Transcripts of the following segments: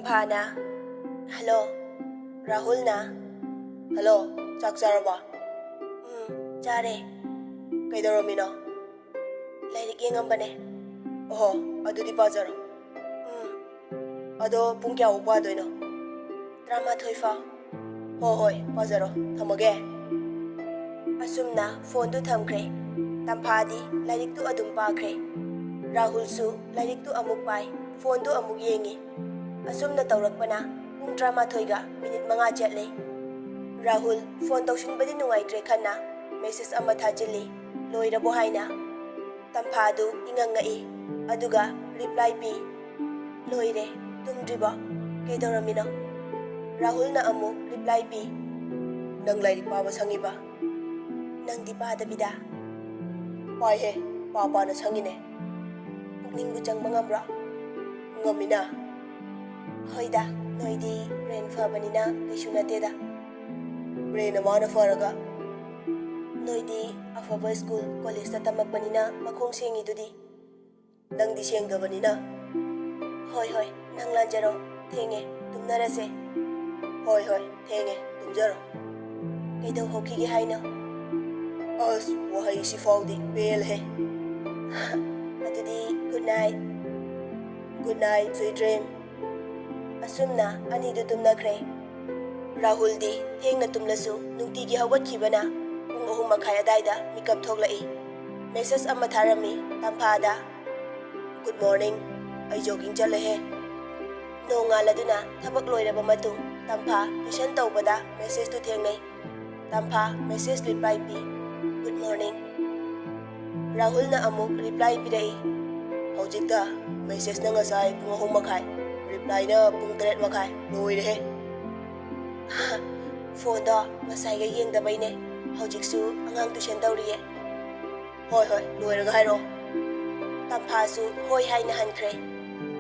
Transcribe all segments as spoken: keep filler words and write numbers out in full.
ꯐꯥꯅ, "hello". ꯔꯥꯍꯨꯜꯅ, "hello, ꯆꯥꯛ ꯆꯥꯔꯕꯣ?" "ꯎꯝ, ꯆꯥꯔꯦ"꯫ "ꯀꯩꯗꯧꯔꯝꯃꯤꯅꯣ?" "ꯂꯥꯏꯔꯤꯛ ꯌꯦꯡꯉꯝꯕꯅꯦ"꯫ "ꯑꯣꯍꯣ, ꯑꯗꯨꯗꯤ ꯄꯥꯖꯔꯣ"꯫ "ꯎꯝ"꯫ "ꯑꯗꯣ ꯄꯨꯡ ꯀꯌꯥꯐꯥꯎ ꯄꯥꯗꯣꯏꯅꯣ?" "ꯇꯔꯥꯃꯥꯊꯣꯏ ꯐꯥꯎ"꯫ "ꯍꯣ ꯍꯣꯏ, ꯄꯥꯖꯔꯣ, ꯊꯝꯃꯒꯦ"꯫ ꯑꯁꯨꯝꯅ ꯐꯣꯟꯗꯨ ꯊꯝꯈ꯭ꯔꯦ꯫ ꯇꯝꯐꯥꯗꯤ ꯂꯥꯏꯔꯤꯛꯇꯨ ꯑꯗꯨꯝ ꯄꯥꯈ꯭ꯔꯦ꯫ ꯔꯥꯍꯨꯜꯁꯨ ꯂꯥꯏꯔꯤꯛꯇꯨ ꯑꯃꯨꯛ ꯄꯥꯏ, ꯐꯣꯟꯗꯨ ꯑꯃꯨꯛ ꯌꯦꯡꯉꯤ꯫ ꯑꯁꯨꯝꯅ ꯇꯧꯔꯛꯄꯅ ꯄꯨꯡ ꯇꯔꯥꯃꯥꯊꯣꯏꯒ ꯃꯤꯅꯤꯠ ꯃꯉꯥ ꯆꯠꯂꯦ꯫ ꯔꯥꯍꯨꯜ ꯐꯣꯟ ꯇꯧꯁꯤꯟꯕꯗꯤ ꯅꯨꯡꯉꯥꯏꯇ꯭ꯔꯦ ꯈꯟꯅ ꯃꯦꯁꯦꯖ ꯑꯃ ꯊꯥꯖꯤꯜꯂꯤ, "ꯂꯣꯏꯔꯕꯣ?" ꯍꯥꯏꯅ꯫ ꯇꯝꯐꯥꯗꯨ ꯏꯉꯛ ꯉꯛꯏ, ꯑꯗꯨꯒ ꯔꯤꯄ꯭ꯂꯥꯏ ꯄꯤ, "ꯂꯣꯏꯔꯦ, ꯇꯨꯝꯗ꯭ꯔꯤꯕꯣ? ꯀꯩꯗꯧꯔꯝꯃꯤꯅꯣ?" ꯔꯥꯍꯨꯜꯅ ꯑꯃꯨꯛ ꯔꯤꯄ꯭ꯂꯥꯏ ꯄꯤ, "ꯅꯪ ꯂꯥꯏꯔꯤꯛ ꯄꯥꯕ ꯁꯪꯉꯤꯕ? ꯅꯪꯗꯤ ꯄꯥꯗꯕꯤꯗ?" "ꯄꯥꯏꯍꯦ, ꯄꯥ ꯄꯥꯅ ꯁꯪꯉꯤꯅꯦ꯫ ꯄꯨꯛꯅꯤꯡꯕꯨ ꯆꯪꯕ ꯉꯝꯕ꯭ꯔꯣ?" "ꯉꯝꯃꯤꯅ"꯫ "ꯍꯣꯏꯗ, ꯅꯣꯏꯗꯤ ꯕ꯭ꯔꯦꯟ ꯐꯕꯅꯤꯅ ꯀꯩꯁꯨ ꯅꯠꯇꯦꯗ"꯫ "ꯕ꯭ꯔꯦꯟ ꯑꯃꯅ ꯐꯔꯒ?" "ꯅꯣꯏꯗꯤ ꯑꯐꯕ ꯁ꯭ꯀꯨꯜ, ꯀꯣꯂꯦꯖꯇ ꯇꯝꯃꯛꯄꯅꯤꯅ ꯃꯈꯣꯡ ꯁꯦꯡꯉꯤꯗꯨꯗꯤ"꯫ "ꯅꯪꯗꯤ ꯁꯦꯡꯗꯕꯅꯤꯅ"꯫ "ꯍꯣꯏ ꯍꯣꯏ, ꯅꯪ ꯂꯥꯟꯖꯔꯣ꯫ ꯊꯦꯡꯉꯦ, ꯇꯨꯝꯅꯔꯁꯦ"꯫ "ꯍꯣꯏ ꯍꯣꯏ, ꯊꯦꯡꯉꯦ, ꯇꯨꯝꯖꯔꯣ"꯫ "ꯀꯩꯗꯧꯍꯧꯈꯤꯒꯦ ꯍꯥꯏꯅꯣ?" "ꯑꯁ, ꯋꯥꯍꯩꯁꯤ ꯐꯥꯎꯗꯤ ꯄꯦꯜꯂꯦꯍꯦ"꯫ "ꯑꯗꯨꯗꯤ good night"꯫ "Good night, sweet dream"꯫ ꯑꯁꯨꯝꯅ ꯑꯅꯤꯗꯨ ꯇꯨꯝꯅꯈ꯭ꯔꯦ꯫ ꯔꯥꯍꯨꯜꯗꯤ ꯊꯦꯡꯅ ꯇꯨꯝꯂꯁꯨ ꯅꯨꯡꯇꯤꯒꯤ ꯍꯧꯒꯠꯈꯤꯕꯅ ꯄꯨꯡ ꯑꯍꯨꯝ ꯃꯈꯥꯏ ꯑꯗꯥꯏꯗ ꯃꯤꯀꯞ ꯊꯣꯛꯂꯛꯏ꯫ ꯃꯦꯁꯦꯖ ꯑꯃ ꯊꯥꯔꯝꯃꯤ ꯇꯝꯐꯥꯗ, "Good morning, ꯑꯩ jogging ꯆꯠꯂꯦꯍꯦ"꯫ ꯅꯣꯡꯉꯥꯜꯂꯗꯨꯅ ꯊꯕꯛ ꯂꯣꯏꯔꯕ ꯃꯇꯨꯡ ꯇꯝꯐꯥ tuition ꯇꯧꯕꯗ ꯃꯦꯁꯦꯖꯇꯨ ꯊꯦꯡꯅꯩ꯫ ꯇꯝꯐꯥ ꯃꯦꯁꯦꯖ ꯔꯤꯄ꯭ꯂꯥꯏ ꯄꯤ, "Good morning"꯫ ꯔꯥꯍꯨꯜꯅ ꯑꯃꯨꯛ ꯔꯤꯄ꯭ꯂꯥꯏ ꯄꯤꯔꯛꯏ, "ꯍꯧꯖꯤꯛꯇ ꯃꯦꯁꯦꯖꯅ ꯉꯁꯥꯏ ꯄꯨꯡ ꯑꯍꯨꯝ ꯃꯈꯥꯏ, ꯔꯤꯄ꯭ꯂꯥꯏꯅ ꯄꯨꯡ ꯇꯔꯦꯠ ꯃꯈꯥꯏ꯫ ꯂꯣꯏꯔꯦꯍꯦ!" "ꯐꯣꯟꯗꯣ ꯉꯁꯥꯏꯒ ꯌꯦꯡꯗꯕꯩꯅꯦ꯫ ꯍꯧꯖꯤꯛꯁꯨ ꯑꯉꯥꯡ tuition ꯇꯧꯔꯤꯌꯦ"꯫ "ꯍꯣꯏ ꯍꯣꯏ, ꯂꯣꯏꯔꯒ ꯍꯥꯏꯔꯛꯑꯣ"꯫ ꯇꯝꯐꯥꯁꯨ ꯍꯣꯏ ꯍꯥꯏꯅ ꯍꯟꯈ꯭ꯔꯦ꯫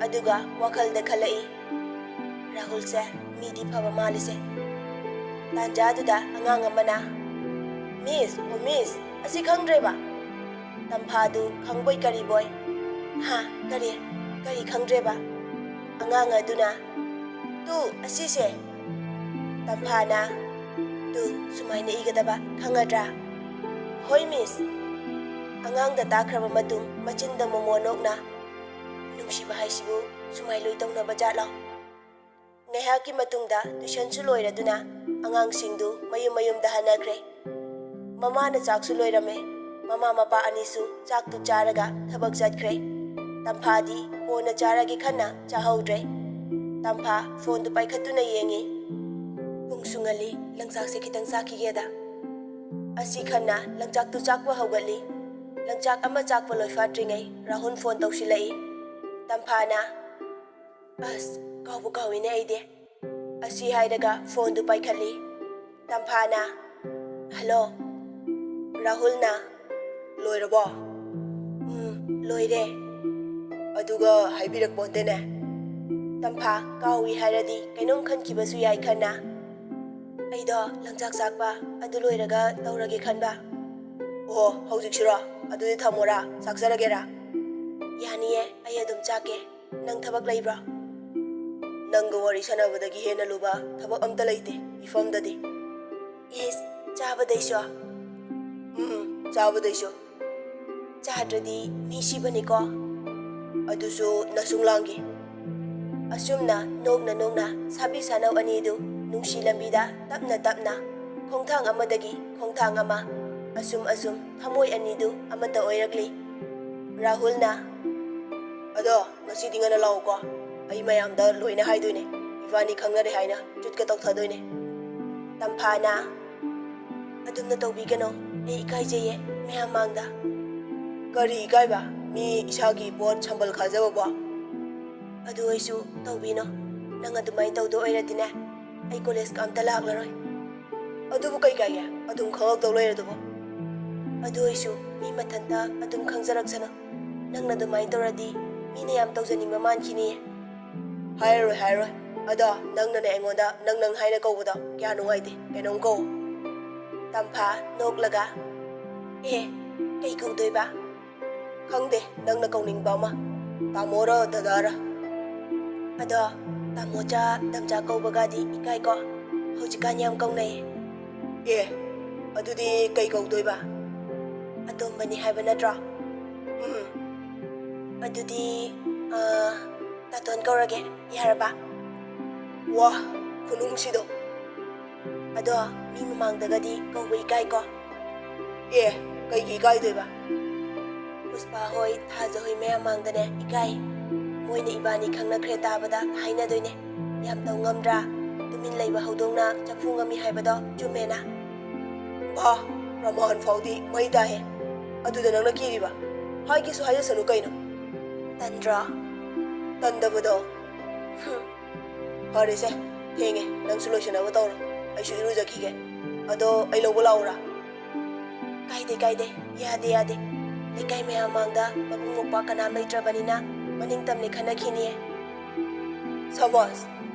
ꯑꯗꯨꯒ ꯋꯥꯈꯜꯗ ꯈꯜꯂꯛꯏ, "ꯔꯥꯍꯨꯜꯁꯦ ꯃꯤꯗꯤ ꯐꯕ ꯃꯥꯜꯂꯤꯁꯦ"꯫ ꯇꯥꯟꯖꯥꯗꯨꯗ ꯑꯉꯥꯡ ꯑꯃꯅ, "Miss, oh Miss, ꯑꯁꯤ ꯈꯪꯗ꯭ꯔꯦꯕ?" ꯇꯝꯐꯥꯗꯨ ꯈꯪꯕꯣꯏ ꯀꯔꯤꯕꯣꯏ, "ꯍꯥ? ꯀꯔꯤ? ꯀꯔꯤ ꯈꯪꯗ꯭ꯔꯦꯕ?" ꯑꯉꯥꯡ ꯑꯗꯨꯅ, "ꯇꯨ, ꯑꯁꯤꯁꯦ꯫" ꯇꯝꯐꯥꯅ, "ꯇꯨ, ꯁꯨꯃꯥꯏꯅ ꯏꯒꯗꯕ, ꯈꯪꯉꯗ꯭ꯔꯥ?" "ꯍꯣꯏ, ꯃꯤꯁ꯫" ꯑꯉꯥꯡꯗ ꯇꯥꯛꯈ꯭ꯔꯕ ꯃꯇꯨꯡ ꯃꯆꯤꯟꯗ ꯃꯣꯃꯣꯟ ꯅꯣꯛꯅ, "ꯅꯨꯡꯁꯤꯕ ꯍꯥꯏꯁꯤꯕꯨ ꯁꯨꯃꯥꯏ ꯂꯣꯏ ꯇꯧꯅꯕ ꯖꯥꯠꯂꯣ?" ꯉꯥꯏꯍꯥꯛꯀꯤ ꯃꯇꯨꯡꯗ ꯇꯨꯏꯁꯟꯁꯨ ꯂꯣꯏꯔꯗꯨꯅ ꯑꯉꯥꯡꯁꯤꯡꯗꯨ ꯃꯌꯨꯝ ꯃꯌꯨꯝꯗ ꯍꯟꯅꯈ꯭ꯔꯦ꯫ ꯃꯃꯥꯅ ꯆꯥꯛꯁꯨ ꯂꯣꯏꯔꯝꯃꯦ꯫ ꯃꯃꯥ ꯃꯄꯥ ꯑꯅꯤꯁꯨ ꯆꯥꯛꯇꯨ ꯆꯥꯔꯒ ꯊꯕꯛ ꯆꯠꯈ꯭ꯔꯦ꯫ ꯇꯝꯐꯥꯗꯤ ꯀꯣꯟꯅ ꯆꯥꯔꯒꯦ ꯈꯟꯅ ꯆꯥꯍꯧꯗ꯭ꯔꯦ꯫ ꯇꯝꯐꯥ ꯐꯣꯟꯗꯨ ꯄꯥꯏꯈꯠꯇꯨꯅ ꯌꯦꯡꯉꯤ꯫ "ꯄꯨꯡꯁꯨ ꯉꯜꯂꯤ, ꯂꯪꯆꯥꯛꯁꯦ ꯈꯤꯇꯪ ꯆꯥꯈꯤꯒꯦꯗ꯫" ꯑꯁꯤ ꯈꯟꯅ ꯂꯪꯆꯥꯛꯇꯨ ꯆꯥꯛꯄ ꯍꯧꯒꯠꯂꯤ꯫ ꯂꯪꯆꯥꯛ ꯑꯃ ꯆꯥꯛꯄ ꯂꯣꯏꯐꯥꯠꯇ꯭ꯔꯤꯉꯩ ꯔꯥꯍꯨꯜ ꯐꯣꯟ ꯇꯧꯁꯤꯜꯂꯛꯏ꯫ ꯇꯝꯐꯥꯅ, "ꯑꯁ, ꯀꯥꯎꯕꯨ ꯀꯥꯎꯏꯅꯦ ꯑꯩꯗꯤ꯫" ꯑꯁꯤ ꯍꯥꯏꯔꯒ ꯐꯣꯟꯗꯨ ꯄꯥꯏꯈꯠꯂꯤ꯫ ꯇꯝꯐꯥꯅ, "ꯍꯜꯂꯣ꯫" ꯔꯥꯍꯨꯜꯅ, "ꯂꯣꯏꯔꯕꯣ?" "ꯎꯝ, ꯂꯣꯏꯔꯦ꯫" "ꯑꯗꯨꯒ ꯍꯥꯏꯕꯤꯔꯛꯄꯣꯟꯇꯦꯅꯦ?" ꯇꯝꯐꯥ, "ꯀꯥꯎꯏ ꯍꯥꯏꯔꯗꯤ ꯀꯩꯅꯣꯝ ꯈꯟꯈꯤꯕꯁꯨ ꯌꯥꯏ ꯈꯟꯅ꯫" "ꯑꯩꯗꯣ ꯂꯪꯆꯥꯛ ꯆꯥꯛꯄ ꯑꯗꯨ ꯂꯣꯏꯔꯒ ꯇꯧꯔꯒꯦ ꯈꯟꯕ꯫" "ꯑꯣ, ꯍꯧꯖꯤꯛꯁꯤꯔꯣ? ꯑꯗꯨꯗꯤ ꯊꯝꯃꯣꯔꯥ? ꯆꯥꯛꯆꯔꯒꯦꯔꯥ?" "ꯌꯥꯅꯤꯌꯦ, ꯑꯩ ꯑꯗꯨꯝ ꯆꯥꯛꯀꯦ꯫ ꯅꯪ ꯊꯕꯛ ꯂꯩꯕ꯭ꯔꯣ?" "ꯅꯪꯒ ꯋꯥꯔꯤ ꯁꯥꯟꯅꯕꯗꯒꯤ ꯍꯦꯟꯅ ꯂꯨꯕ ꯊꯕꯛ ꯑꯝꯇ ꯂꯩꯇꯦ ꯃꯤꯐꯝꯗꯗꯤ꯫" "ꯏꯁ, ꯆꯥꯕꯗꯩꯁꯨ?" "ꯎꯝ, ꯆꯥꯕꯗꯩꯁꯨ꯫" "ꯆꯥꯗ꯭ꯔꯗꯤ ꯃꯤ ꯁꯤꯕꯅꯤꯀꯣ꯫" "ꯑꯗꯨꯁꯨ ꯅꯁꯨꯡ ꯂꯥꯡꯒꯤ꯫" ꯑꯁꯨꯝꯅ ꯅꯣꯛꯅ ꯅꯣꯛꯅ ꯁꯥꯕꯤ ꯁꯥꯅꯧ ꯑꯅꯤꯗꯨ ꯅꯨꯡꯁꯤ ꯂꯝꯕꯤꯗ ꯇꯞꯅ ꯇꯞꯅ, ꯈꯣꯡꯊꯥꯡ ꯑꯃꯗꯒꯤ ꯈꯣꯡꯊꯥꯡ ꯑꯃ, ꯑꯁꯨꯝ ꯑꯁꯨꯝ ꯊꯃꯣꯏ ꯑꯅꯤꯗꯨ ꯑꯃꯠꯇ ꯑꯣꯏꯔꯛꯂꯤ꯫ ꯔꯥꯍꯨꯜꯅ, "ꯑꯗꯣ ꯉꯁꯤꯗꯤ ꯉꯟꯅ ꯂꯥꯛꯎꯀꯣ꯫ ꯑꯩ ꯃꯌꯥꯝꯗ ꯂꯣꯏꯅ ꯍꯥꯏꯗꯣꯏꯅꯦ꯫ ꯏꯕꯥꯅꯤ ꯈꯪꯅꯔꯦ ꯍꯥꯏꯅ ꯇ꯭ꯔꯤꯠꯀ ꯇꯧꯊꯗꯣꯏꯅꯦ꯫" ꯇꯝꯐꯥꯅ, "ꯑꯗꯨꯝꯅ ꯇꯧꯕꯤꯒꯅꯣ, ꯑꯩ ꯏꯀꯥꯏꯖꯩꯌꯦ ꯃꯌꯥꯝ ꯃꯥꯡꯗ꯫" "ꯀꯔꯤ ꯏꯀꯥꯏꯕ? ꯃꯤ ꯏꯁꯥꯒꯤ ꯄꯣꯠ ꯁꯝꯕꯜ ꯈꯥꯖꯕꯕꯣ?" "ꯑꯗꯨ ꯑꯣꯏꯁꯨ ꯇꯧꯕꯤꯅꯣ, ꯅꯪ ꯑꯗꯨꯃꯥꯏꯅ ꯇꯧꯗꯣ ꯑꯣꯏꯔꯗꯤꯅꯦ, ꯑꯩ ꯀꯣꯂꯦꯖꯀ ꯑꯝꯇ ꯂꯥꯛꯂꯔꯣꯏ꯫" "ꯑꯗꯨꯕꯨ ꯀꯩ ꯀꯥꯏꯒꯦ? ꯑꯗꯨꯝ ꯈꯪꯉꯛꯇꯧ ꯂꯩꯔꯗꯨꯕꯨ?" "ꯑꯗꯨ ꯑꯣꯏꯁꯨ ꯃꯤ ꯃꯊꯟꯇ ꯑꯗꯨꯝ ꯈꯪꯖꯔꯛꯁꯅꯨ, ꯅꯪꯅ ꯑꯗꯨꯃꯥꯏꯅ ꯇꯧꯔꯗꯤ ꯃꯤꯅ ꯌꯥꯝ ꯇꯧꯖꯅꯤꯡꯕ ꯃꯥꯟꯈꯤꯅꯤꯌꯦ꯫" "ꯍꯥꯏꯔꯔꯣꯏ, ꯍꯥꯏꯔꯔꯣꯏ꯫ ꯑꯗꯣ ꯅꯪꯅꯅꯦ ꯑꯩꯉꯣꯟꯗ ꯅꯪ ꯅꯪ ꯍꯥꯏꯅ ꯀꯧꯕꯗꯣ ꯀꯌꯥ ꯅꯨꯡꯉꯥꯏꯇꯦ, ꯀꯩꯅꯣꯝ ꯀꯧ꯫" ꯇꯝꯐꯥ ꯅꯣꯛꯂꯒ, "ꯑꯦ, ꯀꯩ ꯀꯧꯗꯣꯏꯕ?" "ꯈꯪꯗꯦ, ꯅꯪꯅ ꯀꯧꯅꯤꯡꯕ ꯑꯃ, ꯇꯥꯃꯣꯔ ꯗꯗꯥꯔ꯫" "ꯑꯗꯣ ꯇꯥꯃꯣꯆꯥ, ꯇꯝꯆꯥ ꯀꯧꯕꯒꯗꯤ ꯏꯀꯥꯏꯀꯣ꯫ ꯍꯧꯖꯤꯛꯀꯥꯟ ꯌꯥꯝ ꯀꯧꯅꯩ꯫ ꯑꯦ, ꯑꯗꯨꯗꯤ ꯀꯩ ꯀꯧꯗꯣꯏꯕ? ꯑꯇꯣꯝꯕꯅꯤ ꯍꯥꯏꯕ ꯅꯠꯇ꯭ꯔꯣ? ꯎꯝ꯫ ꯑꯗꯨꯗꯤ, ꯑ, ꯇꯥꯇꯣꯟ ꯀꯧꯔꯒꯦ, ꯌꯥꯔꯕ? ꯋꯥ, ꯈꯨꯅꯨꯡꯁꯤꯗꯣ꯫ ꯑꯗꯣ ꯃꯤ ꯃꯃꯥꯡꯗꯒꯗꯤ ꯀꯧꯕ ꯏꯀꯥꯏꯀꯣ꯫ ꯑꯦ, ꯀꯩꯒꯤ ꯏꯀꯥꯏꯗꯣꯏꯕ? ꯄꯨꯁꯄꯥ ꯍꯣꯏ, ꯊꯥꯖ ꯍꯣꯏ ꯃꯌꯥꯝ ꯃꯥꯡꯗꯅꯦ ꯏꯀꯥꯏ꯫ ꯃꯣꯏꯅ ꯏꯕꯥꯅꯤ ꯈꯪꯅꯈ꯭ꯔꯦ ꯇꯥꯕꯗ ꯍꯥꯏꯅꯗꯣꯏꯅꯦ, "ꯌꯥꯝ ꯇꯧ ꯉꯝꯗ꯭ꯔꯥ? ꯇꯨꯃꯤꯟ ꯂꯩꯕ ꯍꯧꯗꯣꯡꯅ ꯆꯐꯨ ꯉꯝꯃꯤ ꯍꯥꯏꯕꯗꯣ ꯆꯨꯝꯃꯦꯅ?" ꯚꯥ, ꯄ꯭ꯔꯃꯥꯟ ꯐꯥꯎꯗꯤ ꯃꯩ ꯇꯥꯏꯍꯦ꯫ ꯑꯗꯨꯗ ꯅꯪꯅ ꯀꯤꯔꯤꯕ? ꯍꯥꯏꯒꯦꯁꯨ ꯍꯥꯏꯖꯁꯅꯨ ꯀꯩꯅꯣ꯫ ꯇꯟꯗ꯭ꯔꯣ? ꯇꯟꯗꯕꯗꯣ꯫ ꯍꯨꯝ꯫ ꯐꯔꯦꯁꯦ, ꯊꯦꯡꯉꯦ, ꯅꯪꯁꯨ ꯂꯣꯏꯁꯤꯟꯅꯕ ꯇꯧꯔꯣ꯫ ꯑꯩꯁꯨ ꯏꯔꯨꯖꯈꯤꯒꯦ꯫ ꯑꯗꯣ ꯑꯩ ꯂꯧꯕ ꯂꯥꯛꯎꯔꯥ? ꯀꯥꯏꯗꯦ, ꯀꯥꯏꯗꯦ꯫ ꯌꯥꯗꯦ, ꯌꯥꯗꯦ꯫ ꯂꯩꯀꯥꯏ ꯃꯌꯥꯝ ꯃꯥꯡꯗ ꯃꯕꯨꯡ ꯃꯧꯄ꯭ꯋꯥ ꯀꯅꯥꯝ ꯂꯩꯇ꯭ꯔꯕꯅꯤꯅ ꯃꯅꯤꯡ ꯇꯝꯅꯤ ꯈꯟꯅꯈꯤꯅꯤꯌꯦ꯫ ꯁꯕꯥꯁ!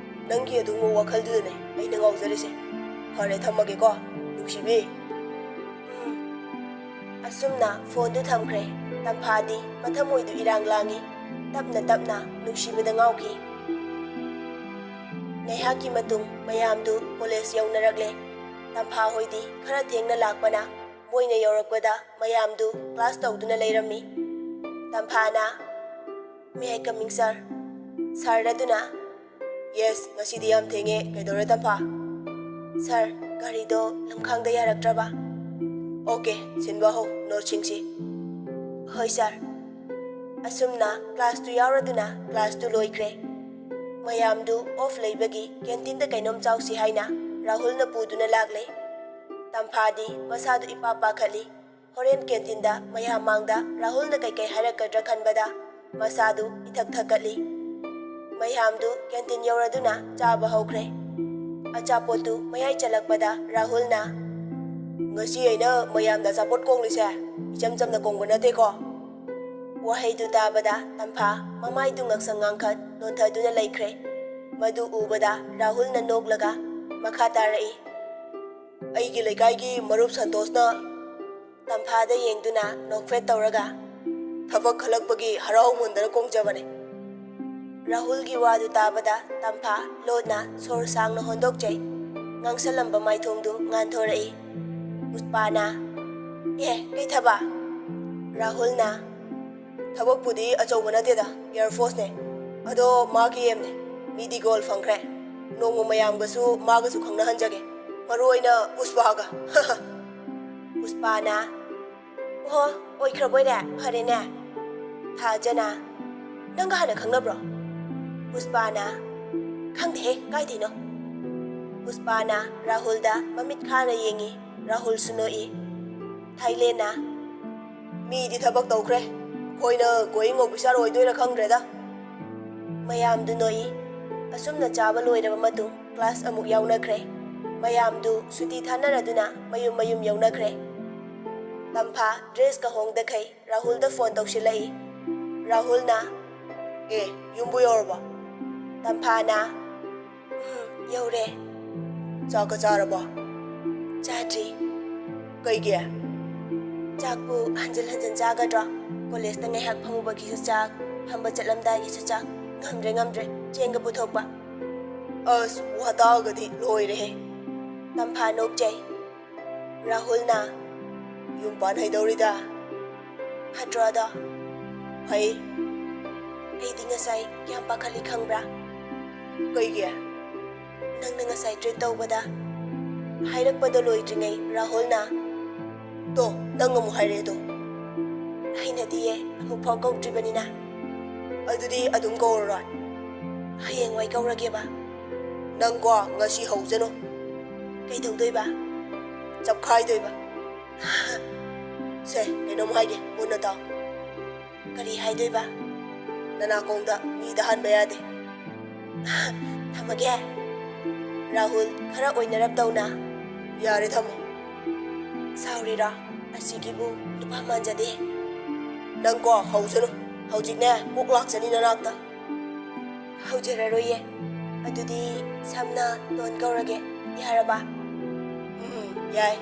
ꯅꯪꯒꯤ ꯑꯗꯨꯒꯨꯝꯕ ꯋꯥꯈꯜꯗꯨꯗꯅꯦ ꯑꯩꯅ ꯉꯥꯎꯖꯔꯤꯁꯦ꯫ ꯐꯔꯦ, ꯊꯝꯃꯒꯦꯀꯣ, ꯅꯨꯡꯁꯤꯕꯤ꯫ ꯎꯝ꯫ ꯑꯁꯨꯝꯅ ꯐꯣꯟꯗꯨ ꯊꯝꯈ꯭ꯔꯦ꯫ ꯇꯝꯐꯥꯗꯤ ꯃꯊꯃꯣꯏꯗꯨ ꯏꯔꯥꯡ ꯂꯥꯡꯏ꯫ ꯇꯞꯅ ꯇꯞꯅ ꯅꯨꯡꯁꯤꯕꯗ ꯉꯥꯎꯈꯤ꯫ ꯉꯥꯏꯍꯥꯛꯀꯤ ꯃꯇꯨꯡ ꯃꯌꯥꯝꯗꯨ ꯀꯣꯂꯦꯖ ꯌꯧꯅꯔꯛꯂꯦ꯫ ꯇꯝꯐꯥ ꯍꯣꯏꯗꯤ ꯈꯔ ꯊꯦꯡꯅ ꯂꯥꯛꯄꯅ ꯃꯣꯏꯅ ꯌꯧꯔꯛꯄꯗ ꯃꯌꯥꯝꯗꯨ ꯀ꯭ꯂꯥꯁ ꯇꯧꯗꯨꯅ ꯂꯩꯔꯝꯃꯤ꯫ ꯇꯝꯐꯥꯅ, "May I coming, sir?" ꯁꯥꯔ ꯑꯗꯨꯅ, "Yes, ꯉꯁꯤꯗꯤ ꯌꯥꯝ ꯊꯦꯡꯉꯦ꯫ ꯀꯩꯗꯧꯔꯦ, ꯇꯝꯐꯥ?" "ꯁꯥꯔ, ꯒꯥꯔꯤꯗꯣ ꯂꯝꯈꯥꯡꯗ ꯌꯥꯔꯛꯇ꯭ꯔꯕ?" "Okay, ꯁꯤꯟꯕ ꯍꯧ, ꯅꯣꯠꯁꯤꯡꯁꯤ꯫" "ꯍꯣꯏ, ꯁꯥꯔ꯫" ꯑꯁꯨꯝꯅ ꯀ꯭ꯂꯥꯁꯇꯨ ꯌꯥꯎꯔꯗꯨꯅ ꯀ꯭ꯂꯥꯁꯇꯨ ꯂꯣꯏꯈ꯭ꯔꯦ꯫ ꯃꯌꯥꯝꯗꯨ ꯑꯣꯐ ꯂꯩꯕꯒꯤ ꯀꯦꯟꯇꯤꯟꯗ ꯀꯩꯅꯣꯝ ꯆꯥꯎꯁꯤ ꯍꯥꯏꯅ ꯔꯥꯍꯨꯜꯅ ꯄꯨꯗꯨꯅ ꯂꯥꯛꯂꯦ꯫ ꯇꯝꯐꯥꯗꯤ ꯃꯁꯥꯗꯨ ꯏꯄꯥ ꯄꯥꯈꯠꯂꯤ꯫ ꯍꯣꯔꯦꯟ ꯀꯦꯟꯇꯤꯟꯗ ꯃꯌꯥꯝ ꯃꯥꯡꯗ ꯔꯥꯍꯨꯜꯅ ꯀꯩꯀꯩ ꯍꯥꯏꯔꯛꯀꯗ꯭ꯔꯥ ꯈꯟꯕꯗ ꯃꯁꯥꯗꯨ ꯏꯊꯛ ꯊꯛꯀꯠꯂꯤ꯫ ꯃꯌꯥꯝꯗꯨ ꯀꯦꯟꯇꯤꯟ ꯌꯧꯔꯗꯨꯅ ꯆꯥꯕ ꯍꯧꯈ꯭ꯔꯦ꯫ ꯑꯆꯥꯄꯣꯠꯇꯨ ꯃꯌꯥꯏ ꯆꯜꯂꯛꯄꯗ ꯔꯥꯍꯨꯜꯅ, "ꯉꯁꯤ ꯑꯩꯅ ꯃꯌꯥꯝꯗ ꯑꯆꯥꯄꯣꯠ ꯀꯣꯡꯂꯤꯁꯦ ꯏꯆꯝ ꯆꯝꯅ ꯀꯣꯡꯕ ꯅꯠꯇꯦꯀꯣ꯫" ꯋꯥꯍꯩꯗꯨ ꯇꯥꯕꯗ ꯇꯝꯐꯥ ꯃꯃꯥꯏꯗꯨ ꯉꯛꯁꯪ ꯉꯥꯡꯈꯠ ꯅꯣꯟꯊꯗꯨꯅ ꯂꯩꯈ꯭ꯔꯦ꯫ ꯃꯗꯨ ꯎꯕꯗ ꯔꯥꯍꯨꯜꯅ ꯅꯣꯛꯂꯒ ꯃꯈꯥ ꯇꯥꯔꯛꯏ, "ꯑꯩꯒꯤ ꯂꯩꯀꯥꯏꯒꯤ ꯃꯔꯨꯞ ꯁꯟꯇꯣꯁꯅ" ꯇꯝꯐꯥꯗ ꯌꯦꯡꯗꯨꯅ ꯅꯣꯛꯐꯦꯠ ꯇꯧꯔꯒ, "ꯊꯕꯛ ꯈꯜꯂꯛꯄꯒꯤ ꯍꯔꯥꯎꯃꯟꯗꯅ ꯀꯣꯡꯖꯕꯅꯦ꯫" ꯔꯥꯍꯨꯜꯒꯤ ꯋꯥꯗꯨ ꯇꯥꯕꯗ ꯇꯝꯐꯥ ꯂꯣꯠꯅ ꯁꯣꯔ ꯁꯥꯡꯅ ꯍꯣꯟꯗꯣꯛꯆꯩ꯫ ꯉꯥꯡꯁꯜꯂꯝꯕ ꯃꯥꯏꯊꯣꯡꯗꯨ ꯉꯥꯟꯊꯣꯔꯛꯏ꯫ ꯄꯨꯁꯄꯥꯅ, "ꯑꯦ, ꯀꯩ ꯊꯕꯛ?" ꯔꯥꯍꯨꯜꯅ, "ꯊꯕꯛꯄꯨꯗꯤ ꯑꯆꯧꯕ ꯅꯠꯇꯦꯗ, ꯑꯦꯌꯔ ꯐꯣꯔꯁꯅꯦ꯫ ꯑꯗꯣ ꯃꯥꯒꯤ ꯑꯦꯝꯅꯦ꯫ ꯃꯤꯗꯤ ꯒꯣꯜ ꯐꯪꯈ꯭ꯔꯦ꯫ ꯅꯣꯡꯃ ꯃꯌꯥꯝꯒꯁꯨ ꯃꯥꯒꯁꯨ ꯈꯪꯅꯍꯟꯖꯒꯦ꯫ ꯃꯔꯨ ꯑꯣꯏꯅ ꯄꯨꯁꯄꯥꯒ꯫" ꯄꯨꯁꯄꯥꯅ, "ꯑꯣꯍꯣ, ꯑꯣꯏꯈ꯭ꯔꯕꯣꯏꯔꯦ? ꯐꯔꯦꯅꯦ꯫" ꯊꯥꯖꯅ, "ꯅꯪꯒ ꯍꯥꯟꯅ ꯈꯪꯅꯕ꯭ꯔꯣ?" ꯄꯨꯁꯄꯥꯅ, "ꯈꯪꯗꯦꯍꯦ, ꯀꯥꯏꯗꯩꯅꯣ?" ꯄꯨꯁꯄꯥꯅ ꯔꯥꯍꯨꯜꯗ ꯃꯃꯤꯠ ꯈꯥꯅ ꯌꯦꯡꯉꯤ꯫ ꯔꯥꯍꯨꯜꯁꯨ ꯅꯣꯛꯏ꯫ ꯊꯥꯏꯂꯦꯟꯅ, "ꯃꯤꯗꯤ ꯊꯕꯛ ꯇꯧꯈ꯭ꯔꯦ, ꯑꯩꯈꯣꯏꯅ going officer ꯑꯣꯏꯗꯣꯏꯔꯥ ꯈꯪꯗ꯭ꯔꯦꯗ꯫" ꯃꯌꯥꯝꯗꯨ ꯅꯣꯛꯏ꯫ ꯑꯁꯨꯝꯅ ꯆꯥꯕ ꯂꯣꯏꯔꯕ ꯃꯇꯨꯡ ꯀ꯭ꯂꯥꯁ ꯑꯃꯨꯛ ꯌꯥꯎꯅꯈ꯭ꯔꯦ꯫ ꯃꯌꯥꯝꯗꯨ ꯁꯨꯇꯤ ꯊꯥꯅꯔꯗꯨꯅ ꯃꯌꯨꯝ ꯃꯌꯨꯝ ꯌꯧꯅꯈ꯭ꯔꯦ꯫ ꯇꯝꯐꯥ ꯗ꯭ꯔꯦꯁꯀ ꯍꯣꯡꯗꯈꯩ ꯔꯥꯍꯨꯜꯗ ꯐꯣꯟ ꯇꯧꯁꯤꯜꯂꯛꯏ꯫ ꯔꯥꯍꯨꯜꯅ, "ꯑꯦ, ꯌꯨꯝꯕꯨ ꯌꯧꯔꯕꯣ?" ꯇꯝꯐꯥꯅ, "ꯎꯝ, ꯌꯧꯔꯦ꯫" "ꯆꯥꯛꯀ ꯆꯥꯔꯕꯣ?" "ꯆꯥꯗ꯭ꯔꯤ꯫" "ꯀꯩꯒꯤ?" "ꯆꯥꯛꯄꯨ ꯍꯟꯖꯤꯟ ꯍꯟꯖꯤꯟ ꯆꯥꯒꯗ꯭ꯔꯣ? ꯀꯣꯂꯦꯖꯇ ꯉꯥꯏꯍꯥꯛ ꯐꯝꯃꯨꯕꯒꯤꯁꯨ ꯆꯥꯛ, ꯐꯝꯕ ꯆꯠꯂꯝꯗꯥꯏꯒꯤꯁꯨ ꯆꯥꯛ, ꯉꯝꯗ꯭ꯔꯦ, ꯉꯝꯗ꯭ꯔꯦ, ꯆꯦꯡꯒ ꯄꯨꯊꯣꯛꯄ꯫" "ꯑꯁ, ꯋꯥꯇꯥꯒꯗꯤ ꯂꯣꯏꯔꯦꯍꯦ꯫" ꯇꯝꯐꯥ ꯅꯣꯛꯆꯩ꯫ ꯔꯥꯍꯨꯜꯅ, "ꯌꯨꯝ ꯄꯥꯟ ꯍꯩꯗꯧꯔꯤꯗ꯫" "ꯐꯠꯇ꯭ꯔꯣ ꯑꯗꯣ?" "ꯐꯩ꯫" "ꯑꯩꯗꯤ ꯉꯁꯥꯏ ꯀꯌꯥꯝ ꯄꯥꯈꯠꯂꯤ ꯈꯪꯕ꯭ꯔꯥ?" "ꯀꯩꯒꯤ?" "ꯅꯪꯅ ꯉꯁꯥꯏ ꯇ꯭ꯔꯤꯠ ꯇꯧꯕꯗ ꯍꯥꯏꯔꯛꯄꯗꯣ ꯂꯣꯏꯗ꯭ꯔꯤꯉꯩ ꯔꯥꯍꯨꯜꯅ꯫" "ꯇꯣ, ꯅꯪ ꯑꯃꯨꯛ ꯍꯥꯏꯔꯛꯑꯦꯗꯣ꯫" "ꯍꯩꯅꯗꯤꯌꯦ, ꯑꯃꯨꯛꯐꯥꯎ ꯀꯧꯗ꯭ꯔꯤꯕꯅꯤꯅ꯫" "ꯑꯗꯨꯗꯤ ꯑꯗꯨꯝ ꯀꯧꯔꯔꯣꯏ꯫" "ꯍꯌꯦꯡꯋꯥꯏ ꯀꯧꯔꯒꯦꯕ꯫" "ꯅꯪꯀꯣ, ꯉꯁꯤ ꯍꯧꯖꯅꯨ꯫" "ꯀꯩꯗꯧꯗꯣꯏꯕ?" "ꯆꯞꯈꯥꯏꯗꯣꯏꯕ꯫" "ꯁꯦ, ꯀꯩꯅꯣꯝ ꯍꯥꯏꯒꯦ, ꯃꯨꯟꯅ ꯇꯥꯎ꯫" "ꯀꯔꯤ ꯍꯥꯏꯗꯣꯏꯕ?" "ꯅꯅꯥꯀꯣꯡꯗ ꯃꯤ ꯇꯥꯍꯟꯕ ꯌꯥꯗꯦ꯫" "ꯊꯝꯃꯒꯦ꯫" ꯔꯥꯍꯨꯜ ꯈꯔ ꯑꯣꯏꯅꯔꯞ ꯇꯧꯅ, "ꯌꯥꯔꯦ, ꯊꯝꯃꯣ꯫" "ꯁꯥꯎꯔꯤꯔꯣ? ꯑꯁꯤꯒꯤꯕꯨ ꯅꯨꯄꯥ ꯃꯥꯟꯖꯗꯦ꯫" "ꯅꯪꯀꯣ, ꯍꯧꯖꯅꯨ꯫ ꯍꯧꯖꯤꯛꯅꯦ, ꯀꯣꯛ ꯂꯥꯛꯆꯅꯤ ꯅꯅꯥꯛꯇ꯫" "ꯍꯧꯖꯔꯔꯣꯏꯌꯦ꯫ ꯑꯗꯨꯗꯤ ꯁꯝꯅ ꯇꯣꯟ ꯀꯧꯔꯒꯦ, ꯌꯥꯔꯕ?" "ꯎꯝ, ꯌꯥꯏ꯫"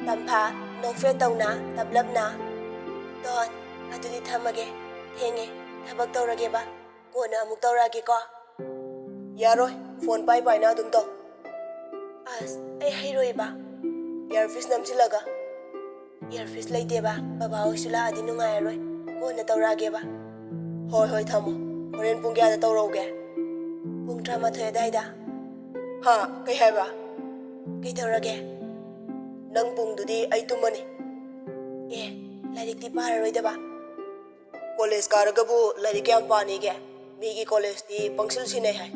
ꯇꯝꯐꯥ ꯅꯣꯛꯐꯦꯠ ꯇꯧꯅ ꯇꯞꯂꯞꯅ, "ꯇꯣꯟ, ꯑꯗꯨꯗꯤ ꯊꯝꯃꯒꯦ꯫ ꯊꯦꯡꯉꯦ, ꯊꯕꯛ ꯇꯧꯔꯒꯦꯕ꯫" ꯀꯣꯟꯅ ꯑꯃꯨꯛ ꯇꯧꯔꯛꯑꯒꯦꯀꯣ꯫ ꯌꯥꯔꯣꯏ, ꯐꯣꯟ ꯄꯥꯏ ꯄꯥꯏꯅ ꯑꯗꯨꯝ ꯇꯧ꯫ ꯑꯁ, ꯑꯩ ꯍꯩꯔꯣꯏꯕ꯫ ꯏꯌꯥꯔꯄꯤꯁ ꯅꯝꯁꯤꯜꯂꯒ꯫ ꯏꯌꯥꯔꯄꯤꯁ ꯂꯩꯇꯦꯕ, ꯕꯕꯥ ꯍꯣꯏꯁꯨ ꯂꯥꯛꯑꯗꯤ ꯅꯨꯡꯉꯥꯏꯔꯔꯣꯏ꯫ ꯀꯣꯟꯅ ꯇꯧꯔꯛꯑꯒꯦꯕ꯫ ꯍꯣꯏ, ꯍꯣꯏ, ꯊꯝꯃꯣ꯫ ꯍꯣꯔꯦꯟ ꯄꯨꯡ ꯀꯌꯥꯗ ꯇꯧꯔꯛꯎꯒꯦ? ꯄꯨꯡ ꯇꯔꯥꯃꯥꯊꯣꯏ ꯑꯗꯥꯏꯗ꯫ ꯍꯥ? ꯀꯩ ꯍꯥꯏꯕ? ꯀꯩꯗꯧꯔꯒꯦ? ꯅꯪ ꯄꯨꯡꯗꯨꯗꯤ ꯑꯩ ꯇꯨꯝꯃꯅꯤ꯫ ꯑꯦ, ꯂꯥꯏꯔꯤꯛꯇꯤ ꯄꯥꯔꯔꯣꯏꯗꯕ? ꯀꯣꯂꯦꯖ ꯀꯥꯔꯒꯕꯨ ꯂꯥꯏꯔꯤꯛ ꯀꯌꯥꯝ ꯄꯥꯅꯤꯒꯦ? ꯃꯤꯒꯤ ꯀꯣꯂꯦꯖꯇꯤ ꯄꯪꯁꯤꯜ ꯁꯤꯟꯅꯩ ꯍꯥꯏ꯫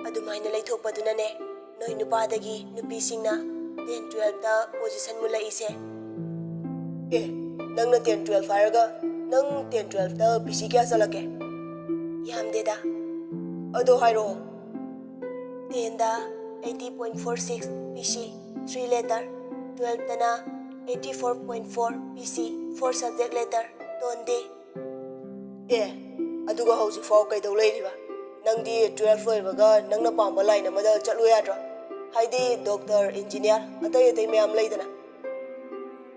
ꯑꯗꯨꯃꯥꯏꯅ ꯂꯩꯊꯣꯛꯄꯗꯨꯅꯅꯦ, ꯅꯣꯏ ꯅꯨꯄꯥꯗꯒꯤ ꯅꯨꯄꯤꯁꯤꯡꯅ ꯇꯦꯟ ꯇꯨꯋꯦꯜꯐꯇ ꯄꯣꯖꯤꯁꯟ ꯃꯨꯜꯂꯛꯏꯁꯦ꯫ ꯑꯦ, ꯅꯪꯅ ꯇꯦꯟ ꯇꯨꯋꯦꯜꯐ ꯍꯥꯏꯔꯒ, ꯅꯪ ꯇꯦꯟ ꯇꯨꯋꯦꯜꯐꯇ ꯄꯤ ꯁꯤ ꯀꯌꯥ ꯆꯠꯂꯛꯀꯦ? ꯌꯥꯝꯗꯦꯗ꯫ ꯑꯗꯣ ꯍꯥꯏꯔꯛꯑꯣ꯫ ꯇꯦꯟꯗ eighty point four six P C, three letter, ꯇꯨꯋꯦꯜꯐꯇꯅ eighty four point four P C, four subject letter, ꯇꯣꯟꯗꯦ꯫ ꯑꯦ, ꯑꯗꯨꯒ ꯍꯧꯖꯤꯛꯐꯥꯎ ꯀꯩꯗꯧ ꯂꯩꯔꯤꯕ? ꯅꯪꯗꯤ ꯇꯨꯋꯦꯜꯐ ꯂꯣꯏꯕꯒ ꯅꯪꯅ ꯄꯥꯝꯕ ꯂꯥꯏꯟ ꯑꯃꯗ ꯆꯠꯂꯨ ꯌꯥꯗ꯭ꯔꯣ? ꯍꯥꯏꯗꯤ ꯗꯣꯛꯇꯔ, ꯏꯟꯖꯤꯅꯤꯌꯥꯔ, ꯑꯇꯩ ꯑꯇꯩ ꯃꯌꯥꯝ ꯂꯩꯗꯅ꯫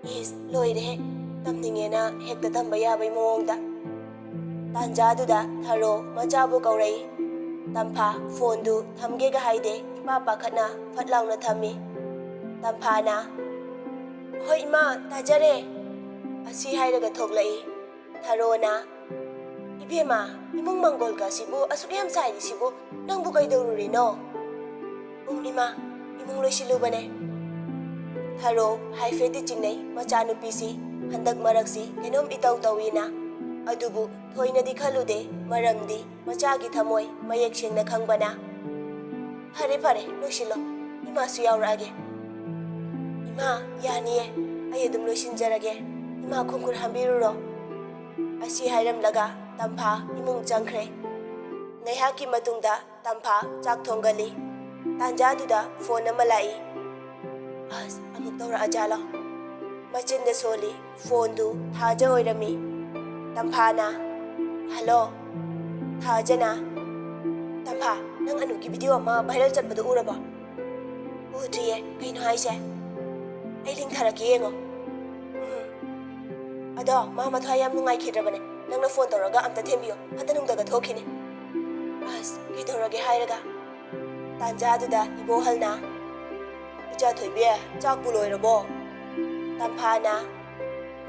ꯏꯁ, ꯂꯣꯏꯔꯦꯍꯦ꯫ ꯇꯝꯅꯤꯡꯉꯦꯅ ꯍꯦꯛꯇ ꯇꯝꯕ ꯌꯥꯕꯩ ꯃꯑꯣꯡꯗ꯫ ꯇꯥꯟꯖꯥꯗꯨꯗ ꯊꯔꯣ ꯃꯆꯥꯕꯨ ꯀꯧꯔꯛꯏ꯫ ꯇꯝꯐꯥ ꯐꯣꯟꯗꯨ ꯊꯝꯒꯦꯒ ꯍꯥꯏꯗꯦ, ꯏꯄꯥ ꯄꯥꯈꯠꯅ ꯐꯠ ꯂꯥꯎꯅ ꯊꯝꯃꯤ꯫ ꯇꯝꯐꯥꯅ, "ꯍꯣꯏ ꯏꯃꯥ, ꯇꯥꯖꯔꯦ," ꯑꯁꯤ ꯍꯥꯏꯔꯒ ꯊꯣꯛꯂꯛꯏ꯫ ꯊꯔꯣꯅ, "ꯏꯕꯦꯝꯃ, ꯏꯃꯨꯡ ꯃꯪꯒꯣꯜꯒ ꯑꯁꯤꯕꯨ ꯑꯁꯨꯛ ꯌꯥꯝ ꯆꯥꯏꯔꯤꯁꯤꯕꯨ ꯅꯪꯕꯨ ꯀꯩꯗꯧꯔꯨꯔꯤꯅꯣ?" "ꯎꯝ, ꯏꯃꯥ, ꯏꯃꯨꯡ ꯂꯣꯏꯁꯤꯜꯂꯨꯕꯅꯦ꯫" ꯊꯔꯣ ꯍꯥꯏꯐꯦꯠꯇꯤ ꯆꯤꯡꯅꯩ ꯃꯆꯥꯅꯨꯄꯤꯁꯤ, ꯍꯟꯗꯛ ꯃꯔꯛꯁꯤ ꯀꯩꯅꯣꯝ ꯏꯇꯧ ꯇꯧꯏꯅ꯫ ꯑꯗꯨꯕꯨ ꯊꯣꯏꯅꯗꯤ ꯈꯜꯂꯨꯗꯦ, ꯃꯔꯝꯗꯤ ꯃꯆꯥꯒꯤ ꯊꯃꯣꯏ ꯃꯌꯦꯛ ꯁꯦꯡꯅ ꯈꯪꯕꯅ꯫ "ꯐꯔꯦ, ꯐꯔꯦ, ꯂꯣꯏꯁꯤꯜꯂꯣ꯫ ꯏꯃꯥꯁꯨ ꯌꯥꯎꯔꯛꯑꯒꯦ꯫" "ꯏꯃꯥ, ꯌꯥꯅꯤꯌꯦ꯫ ꯑꯩ ꯑꯗꯨꯝ ꯂꯣꯏꯁꯤꯟꯖꯔꯒꯦ꯫ ꯏꯃꯥ, ꯈꯣꯡꯈꯨꯠ ꯍꯥꯝꯕꯤꯔꯨꯔꯣ꯫" ꯑꯁꯤ ꯍꯥꯏꯔꯝꯂꯒ ꯇꯝꯐꯥ ꯏꯃꯨꯡ ꯆꯪꯈ꯭ꯔꯦ꯫ ꯉꯥꯏꯍꯥꯛꯀꯤ ꯃꯇꯨꯡꯗ ꯇꯝꯐꯥ ꯆꯥꯛ ꯊꯣꯡꯒꯜꯂꯤ꯫ ꯇꯥꯟꯖꯥꯗꯨꯗ ꯐꯣꯟ ꯑꯃ ꯂꯥꯛꯏ꯫ ꯑꯁ, ꯑꯃꯨꯛ ꯇꯧꯔꯛꯑꯖꯥꯠꯂꯣ? ꯃꯆꯤꯟꯗ ꯁꯣꯜꯂꯤ꯫ ꯐꯣꯟꯗꯨ ꯊꯥꯖ ꯑꯣꯏꯔꯝꯃꯤ꯫ ꯇꯝꯐꯥꯅ, "ꯍꯜꯂꯣ, ꯊꯥꯖꯅ꯫" "ꯇꯝꯐꯥ, ꯅꯪ ꯑꯅꯨꯞꯀꯤ ꯚꯤꯗꯤꯑꯣ ꯑꯃ ꯚꯥꯏꯔꯦꯜ ꯆꯠꯄꯗꯨ ꯎꯔꯕꯣ?" "ꯎꯗ꯭ꯔꯤꯌꯦ, ꯀꯩꯅꯣ ꯍꯥꯏꯁꯦ?" "ꯑꯩ ꯂꯤꯡ ꯊꯥꯔꯛꯀꯦ, ꯌꯦꯡꯉꯣ꯫" "ꯎꯝ꯫ ꯑꯗꯣ ꯃꯥ ꯃꯊ꯭ꯋꯥꯏ ꯌꯥꯝ ꯅꯨꯡꯉꯥꯏꯈꯤꯗ꯭ꯔꯕꯅꯦ, ꯅꯪꯅ ꯐꯣꯟ ꯇꯧꯔꯒ ꯑꯝꯇ ꯊꯦꯝꯕꯤꯌꯣ, ꯐꯠꯇ ꯅꯨꯡꯗꯒ ꯊꯣꯛꯈꯤꯅꯤ꯫ ꯑꯁ, ꯀꯩꯗꯧꯔꯒꯦ ꯍꯥꯏꯔꯒ, ꯇꯥꯟꯖꯥꯗꯨꯗ ꯏꯕꯣꯍꯜꯅ, "ꯏꯆꯥ ꯊꯣꯏꯕꯤ, ꯆꯥꯛꯄꯨ ꯂꯣꯏꯔꯕꯣ?" ꯇꯝꯐꯥꯅ,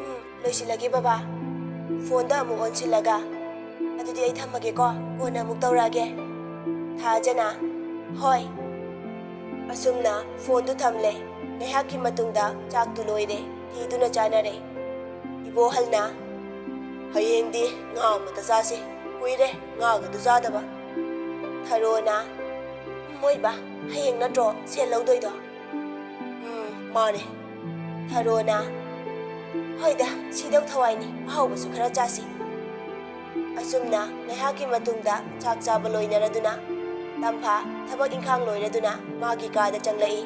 "ꯎꯝ, ꯂꯣꯏꯁꯤꯜꯂꯒꯦ ꯕꯕꯥ"꯫ ꯐꯣꯟꯗ ꯑꯃꯨꯛ ꯑꯣꯟꯁꯤꯜꯂꯒ, "ꯑꯗꯨꯗꯤ ꯑꯩ ꯊꯝꯃꯒꯦꯀꯣ, ꯀꯣꯟꯅ ꯑꯃꯨꯛ ꯇꯧꯔꯛꯑꯒꯦ"꯫ ꯊꯥꯖꯅ, "ꯍꯣꯏ"꯫ ꯑꯁꯨꯝꯅ ꯐꯣꯟꯗꯨ ꯊꯝꯂꯦ꯫ ꯉꯥꯏꯍꯥꯛꯀꯤ ꯃꯇꯨꯡꯗ ꯆꯥꯛꯇꯨ ꯂꯣꯏꯔꯦ, ꯊꯤꯗꯨꯅ ꯆꯥꯅꯔꯦ꯫ ꯏꯕꯣꯍꯜꯅ, "ꯍꯌꯦꯡꯗꯤ ꯉꯥ ꯑꯃꯇ ꯆꯥꯁꯤ, ꯀꯨꯏꯔꯦ ꯉꯥꯒꯗꯨ ꯆꯥꯗꯕ"꯫ ꯊꯔꯣꯅ, "ꯃꯣꯏꯕ, ꯍꯌꯦꯡ ꯅꯠꯇ꯭ꯔꯣ ꯁꯦꯜ ꯂꯧꯗꯣꯏꯗꯣ?" "ꯎꯝ, ꯃꯥꯅꯦ"꯫ ꯊꯔꯣꯅ, "ꯍꯣꯏꯗ, ꯁꯤꯗꯧ ꯊꯋꯥꯏꯅꯤ, ꯑꯍꯥꯎꯕꯁꯨ ꯈꯔ ꯆꯥꯁꯤ"꯫ ꯑꯁꯨꯝꯅ ꯉꯥꯏꯍꯥꯛꯀꯤ ꯃꯇꯨꯡꯗ ꯆꯥꯛ ꯆꯥꯕ ꯂꯣꯏꯅꯔꯗꯨꯅ ꯇꯝꯐꯥ ꯊꯕꯛ ꯏꯪꯈꯥꯡ ꯂꯣꯏꯔꯗꯨꯅ ꯃꯥꯒꯤ ꯀꯥꯗ ꯆꯪꯂꯛꯏ꯫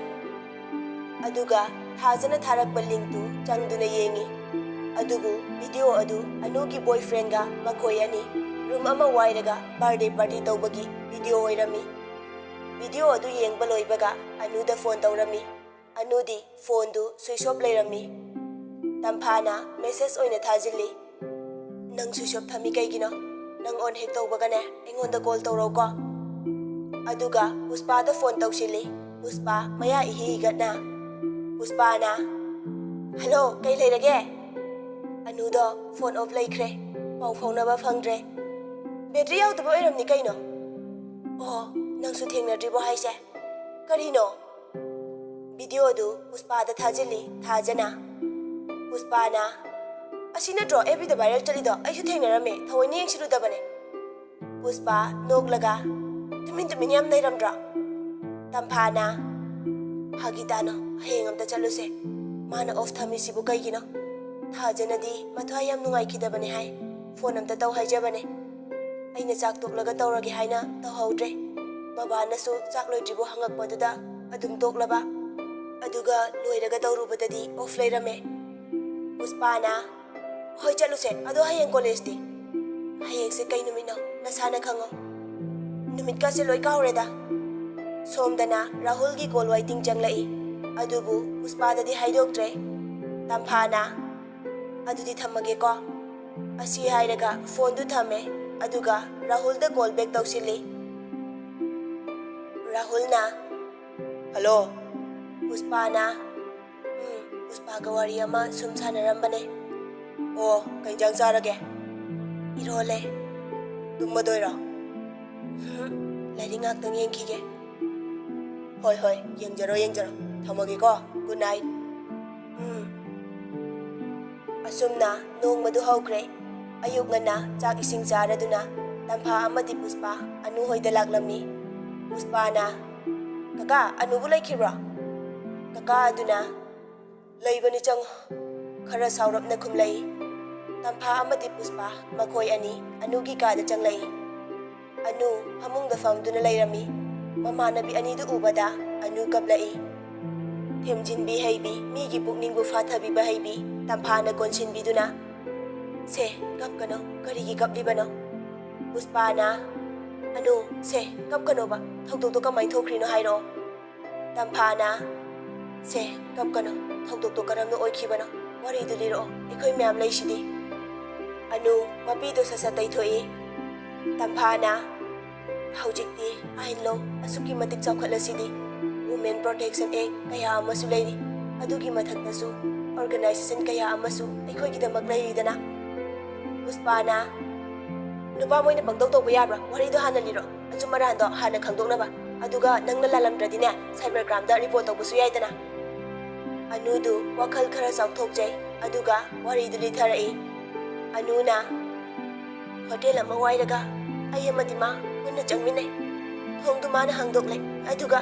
ꯑꯗꯨꯒ ꯊꯥꯖꯅ ꯊꯥꯔꯛꯄ ꯂꯤꯡꯇꯨ ꯆꯪꯗꯨꯅ ꯌꯦꯡꯏ꯫ ꯑꯗꯨꯕꯨ ꯚꯤꯗꯤꯑꯣ ꯑꯗꯨ ꯑꯅꯨꯒꯤ ꯕꯣꯏꯐ꯭ꯔꯦꯟꯒ ꯃꯈꯣꯏ ꯑꯅꯤ ꯔꯨꯝ ꯑꯃ ꯋꯥꯏꯔꯒ ꯕꯥꯔꯗꯦ ꯄꯥꯔꯇꯤ ꯇꯧꯕꯒꯤ ꯚꯤꯗꯤꯑꯣ ꯑꯣꯏꯔꯝꯃꯤ꯫ ꯚꯤꯗꯤꯑꯣ ꯑꯗꯨ ꯌꯦꯡꯕ ꯂꯣꯏꯕꯒ ꯑꯅꯨꯗ ꯐꯣꯟ ꯇꯧꯔꯝꯃꯤ꯫ ꯑꯅꯨꯗꯤ ꯐꯣꯟꯗꯨ ꯁ꯭ꯋꯤꯆ ꯑꯣꯐ ꯂꯩꯔꯝꯃꯤ꯫ ꯇꯝꯐꯥꯅ ꯃꯦꯁꯦꯖ ꯑꯣꯏꯅ ꯊꯥꯖꯤꯜꯂꯤ, "ꯅꯪ ꯁ꯭ꯋꯤꯆ ꯑꯣꯐ ꯊꯝꯃꯤ ꯀꯩꯒꯤꯅꯣ? ꯅꯪ ꯑꯣꯟ ꯍꯦꯛ ꯇꯧꯕꯒꯅꯦ, ꯑꯩꯉꯣꯟꯗ ꯀꯣꯜ ꯇꯧꯔꯛꯎꯀꯣ"꯫ ꯑꯗꯨꯒ ꯄꯨꯁꯄꯥꯗ ꯐꯣꯟ ꯇꯧꯁꯤꯜꯂꯤ꯫ ꯄꯨꯁꯄꯥ ꯃꯌꯥ ꯏꯍꯤ ꯍꯤꯒꯠꯅ꯫ ꯄꯨꯁꯄꯥꯅ, "ꯍꯜꯂꯣ, ꯀꯩ ꯂꯩꯔꯒꯦ?" ꯑꯅꯨꯗꯣ ꯐꯣꯟ ꯑꯣꯐ ꯂꯩꯈ꯭ꯔꯦ꯫ ꯄꯥꯎ ꯐꯥꯎꯅꯕ ꯐꯪꯗ꯭ꯔꯦ꯫ "ꯕꯦꯇ꯭ꯔꯤ ꯌꯥꯎꯗꯕ ꯑꯣꯏꯔꯝꯅꯤ ꯀꯩꯅꯣ?" "ꯑꯣ, ꯅꯪꯁꯨ ꯊꯦꯡꯅꯗ꯭ꯔꯤꯕꯣ ꯍꯥꯏꯁꯦ? ꯀꯔꯤꯅꯣ?" ꯚꯤꯗꯤꯑꯣꯗꯨ ꯄꯨꯁꯄꯥꯗ ꯊꯥꯖꯤꯜꯂꯤ ꯊꯥꯖꯅ꯫ ꯄꯨꯁꯄꯥꯅ, "ꯑꯁꯤ ꯅꯠꯇ꯭ꯔꯣ ꯑꯦꯐ ꯕꯤꯗ ꯚꯥꯏꯔꯦꯜ ꯆꯠꯂꯤꯗꯣ? ꯑꯩꯁꯨ ꯊꯦꯡꯅꯔꯝꯃꯦ, ꯊꯑꯣꯏꯅ ꯌꯦꯡꯁꯤꯜꯂꯨꯗꯕꯅꯦ"꯫ ꯄꯨꯁꯄꯥ ꯅꯣꯛꯂꯒ, "ꯇꯨꯃꯤꯟ ꯇꯨꯃꯤꯟ ꯌꯥꯝ ꯂꯩꯔꯝꯗ꯭ꯔꯣ?" ꯇꯝꯐꯥꯅ, "ꯐꯥꯒꯤ ꯇꯥꯅꯣ, ꯍꯌꯦꯡ ꯑꯝꯇ ꯆꯠꯂꯨꯁꯦ꯫ ꯃꯥꯅ ꯑꯣꯐ ꯊꯝꯃꯤꯁꯤꯕꯨ ꯀꯩꯒꯤꯅꯣ? ꯊꯥꯖꯅꯗꯤ ꯃꯊ꯭ꯋꯥꯏ ꯌꯥꯝ ꯅꯨꯡꯉꯥꯏꯈꯤꯗꯕꯅꯦ ꯍꯥꯏ, ꯐꯣꯟ ꯑꯝꯇ ꯇꯧ ꯍꯥꯏꯖꯕꯅꯦ꯫ ꯑꯩꯅ ꯆꯥꯛ ꯇꯣꯛꯂꯒ ꯇꯧꯔꯒꯦ ꯍꯥꯏꯅ ꯇꯧꯍꯧꯗ꯭ꯔꯦ꯫ ꯕꯕꯥꯅꯁꯨ ꯆꯥꯛ ꯂꯣꯏꯗ꯭ꯔꯤꯕꯣ ꯍꯪꯉꯛꯄꯗꯨꯗ ꯑꯗꯨꯝ ꯇꯣꯛꯂꯕ꯫ ꯑꯗꯨꯒ ꯂꯣꯏꯔꯒ ꯇꯧꯔꯨꯕꯗꯗꯤ ꯑꯣꯐ ꯂꯩꯔꯝꯃꯦ"꯫ ꯄꯨꯁꯄꯥꯅ, "ꯍꯣꯏ, ꯆꯠꯂꯨꯁꯦ꯫ ꯑꯗꯣ ꯍꯌꯦꯡ ꯀꯣꯂꯦꯖꯇꯤ?" "ꯍꯌꯦꯡꯁꯦ ꯀꯩ ꯅꯨꯃꯤꯠꯅꯣ? ꯅꯁꯥꯅ ꯈꯪꯉꯣ"꯫ "ꯅꯨꯃꯤꯠꯀꯁꯦ ꯂꯣꯏ ꯀꯥꯎꯔꯦꯗ"꯫ ꯁꯣꯝꯗꯅ ꯔꯥꯍꯨꯜꯒꯤ ꯀꯣꯜ ꯋꯦꯇꯤꯡ ꯆꯪꯂꯛꯏ꯫ ꯑꯗꯨꯕꯨ ꯄꯨꯁꯄꯥꯗꯗꯤ ꯍꯥꯏꯗꯣꯛꯇ꯭ꯔꯦ꯫ ꯇꯝꯐꯥꯅ, "ꯑꯗꯨꯗꯤ ꯊꯝꯃꯒꯦꯀꯣ"꯫ ꯑꯁꯤ ꯍꯥꯏꯔꯒ ꯐꯣꯟꯗꯨ ꯊꯝꯃꯦ, ꯑꯗꯨꯒ ꯔꯥꯍꯨꯜꯗ ꯀꯣꯜ ꯕꯦꯛ ꯇꯧꯁꯤꯜꯂꯤ꯫ ꯔꯥꯍꯨꯜꯅ, "ꯍꯜꯂꯣ?" ꯄꯨꯁꯄꯥꯅ, "ꯎꯝ, ꯄꯨꯁꯄꯥꯒ ꯋꯥꯔꯤ ꯑꯃ ꯁꯨꯝ ꯁꯥꯟꯅꯔꯝꯕꯅꯦ꯫" "ꯑꯣ, ꯀꯩ ꯏꯟꯖꯥꯡ ꯆꯥꯔꯒꯦ?" "ꯏꯔꯣꯜꯂꯦ꯫" "ꯇꯨꯝꯃꯗꯣꯏꯔꯣ?" "ꯎꯝ, ꯂꯥꯏꯔꯤꯛ ꯉꯥꯛꯇꯪ ꯌꯦꯡꯈꯤꯒꯦ꯫" "ꯍꯣꯏ, ꯍꯣꯏ, ꯌꯦꯡꯖꯔꯣ, ꯌꯦꯡꯖꯔꯣ꯫ ꯊꯝꯃꯒꯦꯀꯣ꯫ Good night." "ꯎꯝ꯫" ꯑꯁꯨꯝꯅ ꯅꯣꯡꯃꯗꯨ ꯍꯧꯈ꯭ꯔꯦ꯫ ꯑꯌꯨꯛ ꯉꯟꯅ ꯆꯥꯛ ꯏꯁꯤꯡ ꯆꯥꯔꯗꯨꯅ ꯇꯝꯐꯥ ꯑꯃꯗꯤ ꯄꯨꯁꯄꯥ ꯑꯅꯨ ꯍꯣꯏꯗ ꯂꯥꯛꯂꯝꯃꯤ꯫ ꯄꯨꯁꯄꯥꯅ, "ꯀꯀꯥ, ꯑꯅꯨꯕꯨ ꯂꯩꯈꯤꯕ꯭ꯔꯣ?" ꯀꯀꯥ ꯑꯗꯨꯅ, "ꯂꯩꯕꯅꯤ, ꯆꯪꯉꯣ꯫" ꯈꯔ ꯁꯥꯎꯔꯞꯅ ꯈꯨꯝꯂꯛꯏ꯫ ꯇꯝꯐꯥ ꯑꯃꯗꯤ ꯄꯨꯁꯄꯥ ꯃꯈꯣꯏ ꯑꯅꯤ ꯑꯅꯨꯒꯤ ꯀꯥꯗ ꯆꯪꯂꯛꯏ꯫ ꯑꯅꯨ ꯐꯃꯨꯡꯗ ꯐꯝꯗꯨꯅ ꯂꯩꯔꯝꯃꯤ꯫ ꯃꯃꯥꯟꯅꯕꯤ ꯑꯅꯤꯗꯨ ꯎꯕꯗ ꯑꯅꯨ ꯀꯞꯂꯛꯏ꯫ ꯊꯦꯝꯖꯤꯟꯕꯤ ꯍꯩꯕꯤ, ꯃꯤꯒꯤ ꯄꯨꯛꯅꯤꯡꯕꯨ ꯐꯥꯊꯕꯤꯕ ꯍꯩꯕꯤ ꯇꯝꯐꯥꯅ ꯀꯣꯟꯁꯤꯟꯕꯤꯗꯨꯅ, "ꯁꯦ, ꯀꯞꯀꯅꯣ, ꯀꯔꯤꯒꯤ ꯀꯞꯂꯤꯕꯅꯣ?" ꯄꯨꯁꯄꯥꯅ, "ꯑꯅꯨ, ꯁꯦ, ꯀꯞꯀꯅꯣꯕ, ꯊꯧꯗꯣꯛꯇꯣ ꯀꯃꯥꯏꯅ ꯊꯣꯛꯈ꯭ꯔꯤꯅꯣ ꯍꯥꯏꯔꯛꯑꯣ꯫" ꯇꯝꯐꯥꯅ, "ꯁꯦ, ꯀꯞꯀꯅꯣ, ꯊꯧꯗꯣꯛꯇꯣ ꯀꯔꯝꯅ ꯑꯣꯏꯈꯤꯕꯅꯣ? ꯋꯥꯔꯤꯗꯨ ꯂꯤꯔꯛꯑꯣ, ꯑꯩꯈꯣꯏ ꯃꯌꯥꯝ ꯂꯩꯁꯤꯗꯤ꯫" ꯑꯅꯨ ꯃꯄꯤꯗꯨ ꯁꯠ ꯁꯠ ꯇꯩꯊꯣꯛꯏ꯫ ꯇꯝꯐꯥꯅ, "ꯍꯧꯖꯤꯛꯇꯤ ꯑꯥꯏꯟ ꯂꯣ ꯑꯁꯨꯛꯀꯤ ꯃꯇꯤꯛ ꯆꯥꯎꯈꯠꯂꯁꯤꯗꯤ, Women Protection Act ꯀꯌꯥ ꯑꯃꯁꯨ ꯂꯩꯔꯤ, ꯑꯗꯨꯒꯤ ꯃꯊꯛꯇꯁꯨ organization ꯀꯌꯥ ꯑꯃꯁꯨ ꯑꯩꯈꯣꯏꯒꯤꯗꯃꯛ ꯂꯩꯔꯤꯗꯅ꯫" ꯄꯨꯁꯄꯥꯅ, "ꯅꯨꯄꯥ ꯃꯣꯏꯅ ꯄꯪꯇꯧ ꯇꯧꯕ ꯌꯥꯕ꯭ꯔꯥ? ꯋꯥꯔꯤꯗꯣ ꯍꯥꯟꯅ ꯂꯤꯔꯣ, ꯑꯆꯨꯝ ꯑꯔꯥꯟꯗꯣ ꯍꯥꯟꯅ ꯈꯪꯗꯣꯛꯅꯕ꯫ ꯑꯗꯨꯒ ꯅꯪꯅ ꯂꯥꯜꯂꯝꯗ꯭ꯔꯗꯤꯅꯦ, cyber crime ꯗ report ꯇꯧꯕꯁꯨ ꯌꯥꯏꯗꯅ꯫" ꯑꯅꯨꯗꯨ ꯋꯥꯈꯜ ꯈꯔ ꯆꯥꯎꯊꯣꯛꯆꯩ, ꯑꯗꯨꯒ ꯋꯥꯔꯤꯗꯨ ꯂꯤꯊꯔꯛꯏ꯫ ꯑꯅꯨꯅ, "ꯍꯣꯇꯦꯜ ꯑꯃ ꯋꯥꯏꯔꯒ ꯑꯩ ꯑꯃꯗꯤ ꯃꯥ ꯄꯨꯟꯅ ꯆꯪꯃꯤꯟꯅꯩ꯫ ꯊꯣꯡꯗꯨ ꯃꯥꯅ ꯍꯥꯡꯗꯣꯛꯂꯦ, ꯑꯗꯨꯒ..."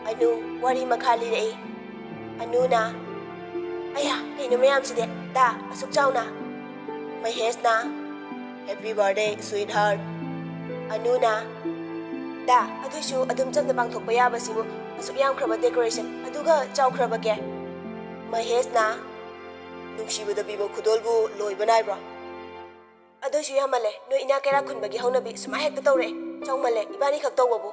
ꯑꯅꯨ ꯋꯥꯔꯤ ꯃꯈꯥ ꯂꯤꯔꯛꯏ꯫ ꯑꯅꯨꯅ, "ꯑꯌꯥ, ꯀꯩꯅꯣ ꯃꯌꯥꯝꯁꯤꯗꯤ? ꯗꯥ, ꯑꯁꯨꯛ ꯆꯥꯎꯅ?" ꯃꯍꯦꯁꯅ, "Happy birthday, sweetheart!" ꯑꯅꯨꯅ, "ꯗꯥ, ꯑꯗꯨꯏꯁꯨ ꯑꯗꯨꯝ ꯆꯝꯅ ꯄꯥꯡꯊꯣꯛꯄ ꯌꯥꯕꯁꯤꯕꯨ ꯑꯁꯨꯛ ꯌꯥꯝꯈ꯭ꯔꯕ decoration, ꯑꯗꯨꯒ ꯆꯥꯎꯈ꯭ꯔꯕ cake?" ꯃꯍꯦꯁꯅ, "ꯅꯨꯡꯁꯤꯕꯗ ꯄꯤꯕ ꯈꯨꯗꯣꯜꯕꯨ ꯂꯣꯏꯕ ꯅꯥꯏꯕ꯭ꯔꯣ? ꯑꯗꯨꯏꯁꯨ ꯌꯥꯝꯃꯜꯂꯦ, ꯅꯣꯏ ꯏꯅꯥꯛ ꯀꯩꯔꯥꯛ ꯈꯨꯟꯕꯒꯤ ꯍꯧꯅꯕꯤ ꯁꯨꯃꯥꯏ ꯍꯦꯛꯇ ꯇꯧꯔꯛꯑꯦ꯫ ꯆꯥꯎꯃꯜꯂꯦ, ꯏꯕꯥꯅꯤꯈꯛ ꯇꯧꯕꯕꯨ꯫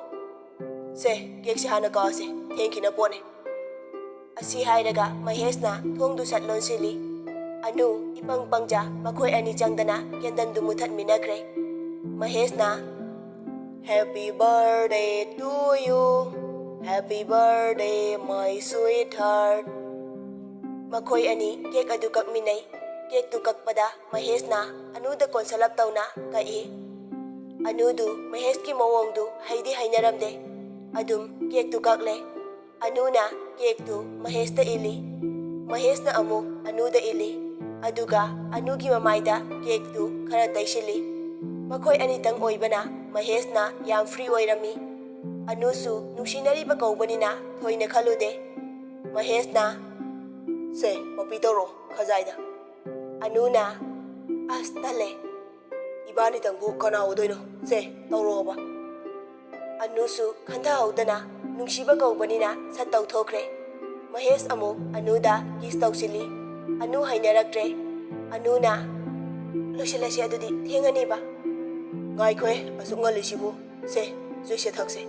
ꯁꯦ, cake ꯁꯤ ꯍꯥꯟꯅ ꯀꯛꯑꯁꯦ, ꯊꯦꯡꯈꯤꯅ ꯄꯣꯠꯅꯦ꯫" ꯑꯁꯤ ꯍꯥꯏꯔꯒ ꯃꯍꯦꯁꯅ ꯊꯣꯡꯗꯨ ꯁꯠ ꯂꯣꯟꯁꯤꯜꯂꯤ꯫ ꯑꯅꯨ ꯏꯄꯪ ꯄꯪꯖ ꯃꯈꯣꯏ ꯑꯅꯤ ꯆꯪꯗꯅ ꯀꯦꯟꯗꯜꯗꯨ ꯃꯨꯊꯠꯃꯤꯟꯅꯈ꯭ꯔꯦ꯫ ꯃꯍꯦꯁꯅ, "Happy birthday to you, happy birthday my sweetheart." ꯃꯈꯣꯏ ꯑꯅꯤ ꯀꯦꯛ ꯑꯗꯨ ꯀꯛꯃꯤꯟꯅꯩ꯫ ꯀꯦꯛꯇꯨ ꯀꯛꯄꯗ ꯃꯍꯦꯁꯅ ꯑꯅꯨꯗ ꯀꯣꯟꯁꯜꯂꯞ ꯇꯧꯅ ꯀꯛꯏ꯫ ꯑꯅꯨꯗꯨ ꯃꯍꯦꯁꯀꯤ ꯃꯑꯣꯡꯗꯨ ꯍꯩꯗꯤ ꯍꯩꯅꯔꯝꯗꯦ꯫ ꯑꯗꯨꯝ ꯀꯦꯛꯇꯨ ꯀꯛꯂꯦ꯫ ꯑꯅꯨꯅ ꯀꯦꯛꯇꯨ ꯃꯍꯦꯁꯇ ꯏꯜꯂꯤ꯫ ꯃꯍꯦꯁꯅ ꯑꯃꯨꯛ ꯑꯅꯨꯗ ꯏꯜꯂꯤ꯫ ꯑꯗꯨꯒ ꯑꯅꯨꯒꯤ ꯃꯃꯥꯏꯗ ꯀꯦꯛꯇꯨ ꯈꯔ ꯇꯩꯁꯤꯜꯂꯤ꯫ ꯃꯈꯣꯏ ꯑꯅꯤꯇꯪ ꯑꯣꯏꯕꯅ ꯃꯍꯦꯁꯅ ꯌꯥꯝ ꯐ꯭ꯔꯤ ꯑꯣꯏꯔꯝꯃꯤ꯫ ꯑꯅꯨꯁꯨ ꯅꯨꯡꯁꯤꯅꯔꯤꯕ ꯀꯧꯕꯅꯤꯅ ꯊꯣꯏꯅ ꯈꯜꯂꯨꯗꯦ꯫ ꯃꯍꯦꯁꯅ, "ꯁꯦ, ꯄꯞꯄꯤ ꯇꯧꯔꯣ, ꯈꯖꯥꯏꯗ꯫" ꯑꯅꯨꯅ, "ꯑꯁ, ꯇꯜꯂꯦ꯫ ꯏꯕꯥꯅꯤꯇꯪꯕꯨ ꯀꯅꯥ ꯎꯗꯣꯏꯅꯣ? ꯁꯦ, ꯇꯧꯔꯣꯕ꯫" ꯑꯅꯨꯁꯨ ꯈꯟꯊꯍꯧꯗꯅ ꯅꯨꯡꯁꯤꯕ ꯀꯧꯕꯅꯤꯅ ꯁꯠ ꯇꯧꯊꯣꯛꯈ꯭ꯔꯦ꯫ ꯃꯍꯦꯁ ꯑꯃꯨꯛ ꯑꯅꯨꯗ ꯀꯤꯁ ꯇꯧꯁꯤꯜꯂꯤ꯫ ꯑꯅꯨ ꯍꯩꯅꯔꯛꯇ꯭ꯔꯦ꯫ ꯑꯅꯨꯅ, "ꯂꯣꯏꯁꯤꯜꯂꯁꯤ ꯑꯗꯨꯗꯤ, ꯊꯦꯡꯉꯅꯤꯕ꯫" "ꯉꯥꯏꯈꯣꯍꯦ, ꯑꯁꯨꯛ ꯉꯜꯂꯤꯁꯤꯕꯨ꯫ ꯁꯦ, ꯖꯨꯏꯁꯁꯦ ꯊꯛꯁꯦ꯫"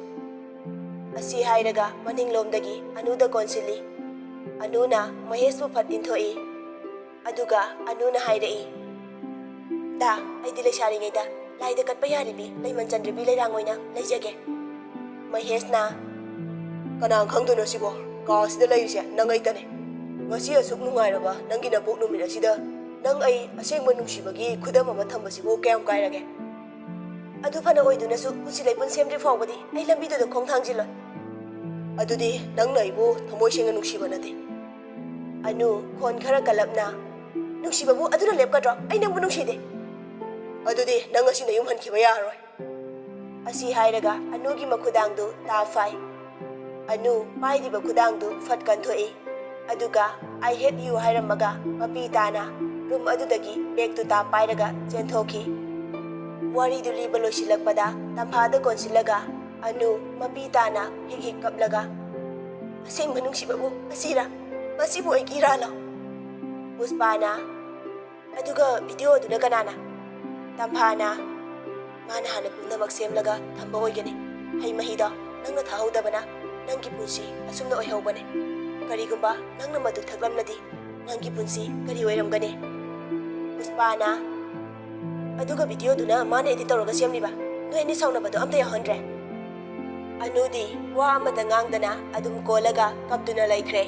ꯑꯁꯤ ꯍꯥꯏꯔꯒ ꯃꯅꯤꯡꯂꯣꯝꯗꯒꯤ ꯑꯅꯨꯗ ꯀꯣꯟꯁꯤꯜꯂꯤ꯫ ꯑꯅꯨꯅ ꯃꯍꯦꯁꯄꯨ ꯐꯠ ꯏꯟꯊꯣꯛꯏ꯫ ꯑꯗꯨꯒ ꯑꯅꯨꯅ ꯍꯥꯏꯔꯛꯏ, "ꯗꯥ, ꯑꯩꯗꯤ ꯂꯩꯁꯥꯔꯤꯉꯩꯗ ꯂꯥꯏꯗ ꯀꯠꯄ ꯌꯥꯔꯤꯕꯤ ꯂꯩꯃꯟ ꯆꯟꯗ꯭ꯔꯕꯤ ꯂꯩꯔꯥꯡ ꯑꯣꯏꯅ ꯂꯩꯖꯒꯦ꯫" ꯃꯍꯦꯁꯅ, "ꯀꯅꯥ ꯈꯪꯗꯣꯏꯅꯣ ꯁꯤꯕꯣ? ꯀꯥꯁꯤꯗ ꯂꯩꯔꯤꯁꯦ ꯅꯪ ꯑꯩꯇꯅꯦ꯫ ꯉꯁꯤ ꯑꯁꯨꯛ ꯅꯨꯡꯉꯥꯏꯔꯕ ꯅꯪꯒꯤ ꯅꯄꯣꯛ ꯅꯨꯃꯤꯠ ꯑꯁꯤꯗ ꯅꯪ ꯑꯩ ꯑꯁꯦꯡꯕ ꯅꯨꯡꯁꯤꯕꯒꯤ ꯈꯨꯗꯝ ꯑꯃ ꯊꯝꯕꯁꯤꯕꯨ ꯀꯌꯥꯝ ꯀꯥꯏꯔꯒꯦ? ꯑꯗꯨ ꯐꯅ ꯑꯣꯏꯗꯨꯅꯁꯨ ꯄꯨꯟꯁꯤ ꯂꯩꯄꯨꯟ ꯁꯦꯝꯗ꯭ꯔꯤ ꯐꯥꯎꯕꯗꯤ ꯑꯩ ꯂꯝꯕꯤꯗꯨꯗ ꯈꯣꯡ ꯊꯥꯡꯖꯤꯜꯂꯣꯏ꯫" "ꯑꯗꯨꯗꯤ ꯅꯪꯅ ꯑꯩꯕꯨ ꯊꯃꯣꯏ ꯁꯦꯡꯅ ꯅꯨꯡꯁꯤꯕ ꯅꯠꯇꯦ꯫" ꯑꯅꯨ ꯈꯣꯟ ꯈꯔ ꯀꯜꯂꯞꯅ, "ꯅꯨꯡꯁꯤꯕꯕꯨ ꯑꯗꯨꯅ ꯂꯦꯞꯀꯗ꯭ꯔꯣ? ꯑꯩ ꯅꯪꯕꯨ ꯅꯨꯡꯁꯤꯗꯦ꯫" "ꯑꯗꯨꯗꯤ ꯅꯪ ꯉꯁꯤ ꯅꯌꯨꯝ ꯍꯟꯈꯤꯕ ꯌꯥꯔꯔꯣꯏ꯫" ꯑꯁꯤ ꯍꯥꯏꯔꯒ ꯑꯅꯨꯒꯤ ꯃꯈꯨꯗꯥꯡꯗꯨ ꯇꯥ ꯐꯥꯏ꯫ ꯑꯅꯨ ꯄꯥꯏꯔꯤꯕ ꯈꯨꯗꯥꯡꯗꯨ ꯐꯠ ꯀꯟꯊꯣꯛꯏ꯫ ꯑꯗꯨꯒ "I hate you" ꯍꯥꯏꯔꯝꯃꯒ ꯃꯄꯤ ꯇꯥꯅ ꯔꯨꯝ ꯑꯗꯨꯗꯒꯤ ꯕꯦꯒꯇꯨ ꯇꯥ ꯄꯥꯏꯔꯒ ꯆꯦꯟꯊꯣꯛꯈꯤ꯫ ꯋꯥꯔꯤꯗꯨ ꯂꯤꯕ ꯂꯣꯏꯁꯤꯜꯂꯛꯄꯗ ꯇꯝꯐꯥꯗ ꯀꯣꯟꯁꯤꯜꯂꯒ ꯑꯅꯨ ꯃꯄꯤ ꯇꯥꯅ ꯍꯤꯛ ꯍꯤꯛ ꯀꯞꯂꯒ, "ꯑꯁꯦꯡꯕ ꯅꯨꯡꯁꯤꯕꯕꯨ ꯑꯁꯤꯔꯥ? ꯃꯁꯤꯕꯨ ꯑꯩꯒꯤ ꯏꯔꯥꯜꯂꯣ?" ꯄꯨꯁꯄꯥꯅ, "ꯑꯗꯨꯒ ꯚꯤꯗꯤꯑꯣ ꯑꯗꯨꯅ ꯀꯅꯥꯅ?" ꯇꯝꯐꯥꯅ, "ꯃꯥꯅ ꯍꯥꯟꯅ ꯄꯨꯝꯅꯃꯛ ꯁꯦꯝꯂꯒ ꯊꯝꯕ ꯑꯣꯏꯒꯅꯤ꯫ ꯍꯩ ꯃꯍꯤꯗꯣ ꯅꯪꯅ ꯊꯛꯍꯧꯗꯕꯅ ꯅꯪꯒꯤ ꯄꯨꯟꯁꯤ ꯑꯁꯨꯝꯅ ꯑꯣꯏꯍꯧꯕꯅꯦ꯫ ꯀꯔꯤꯒꯨꯝꯕ ꯅꯪꯅ ꯃꯗꯨ ꯊꯛꯂꯝꯂꯗꯤ?" ꯅꯪꯒꯤ ꯄꯨꯟꯁꯤ ꯀꯔꯤ ꯑꯣꯏꯔꯝꯒꯅꯤ? ꯄꯨꯁꯄꯥꯅ, ꯑꯗꯨꯒ ꯚꯤꯗꯤꯑꯣꯗꯨꯅ ꯃꯥꯅ ꯑꯦꯗꯤꯠ ꯇꯧꯔꯒ ꯁꯦꯝꯂꯤꯕ? ꯅꯣꯏ ꯑꯅꯤ ꯁꯥꯎꯅꯕꯗꯣ ꯑꯝꯇ ꯌꯥꯎꯍꯟꯗ꯭ꯔꯦ꯫ ꯑꯅꯨꯗꯤ ꯋꯥ ꯑꯃꯇ ꯉꯥꯡꯗꯅ ꯑꯗꯨꯝ ꯀꯣꯜꯂꯒ ꯀꯞꯇꯨꯅ ꯂꯩꯈ꯭ꯔꯦ꯫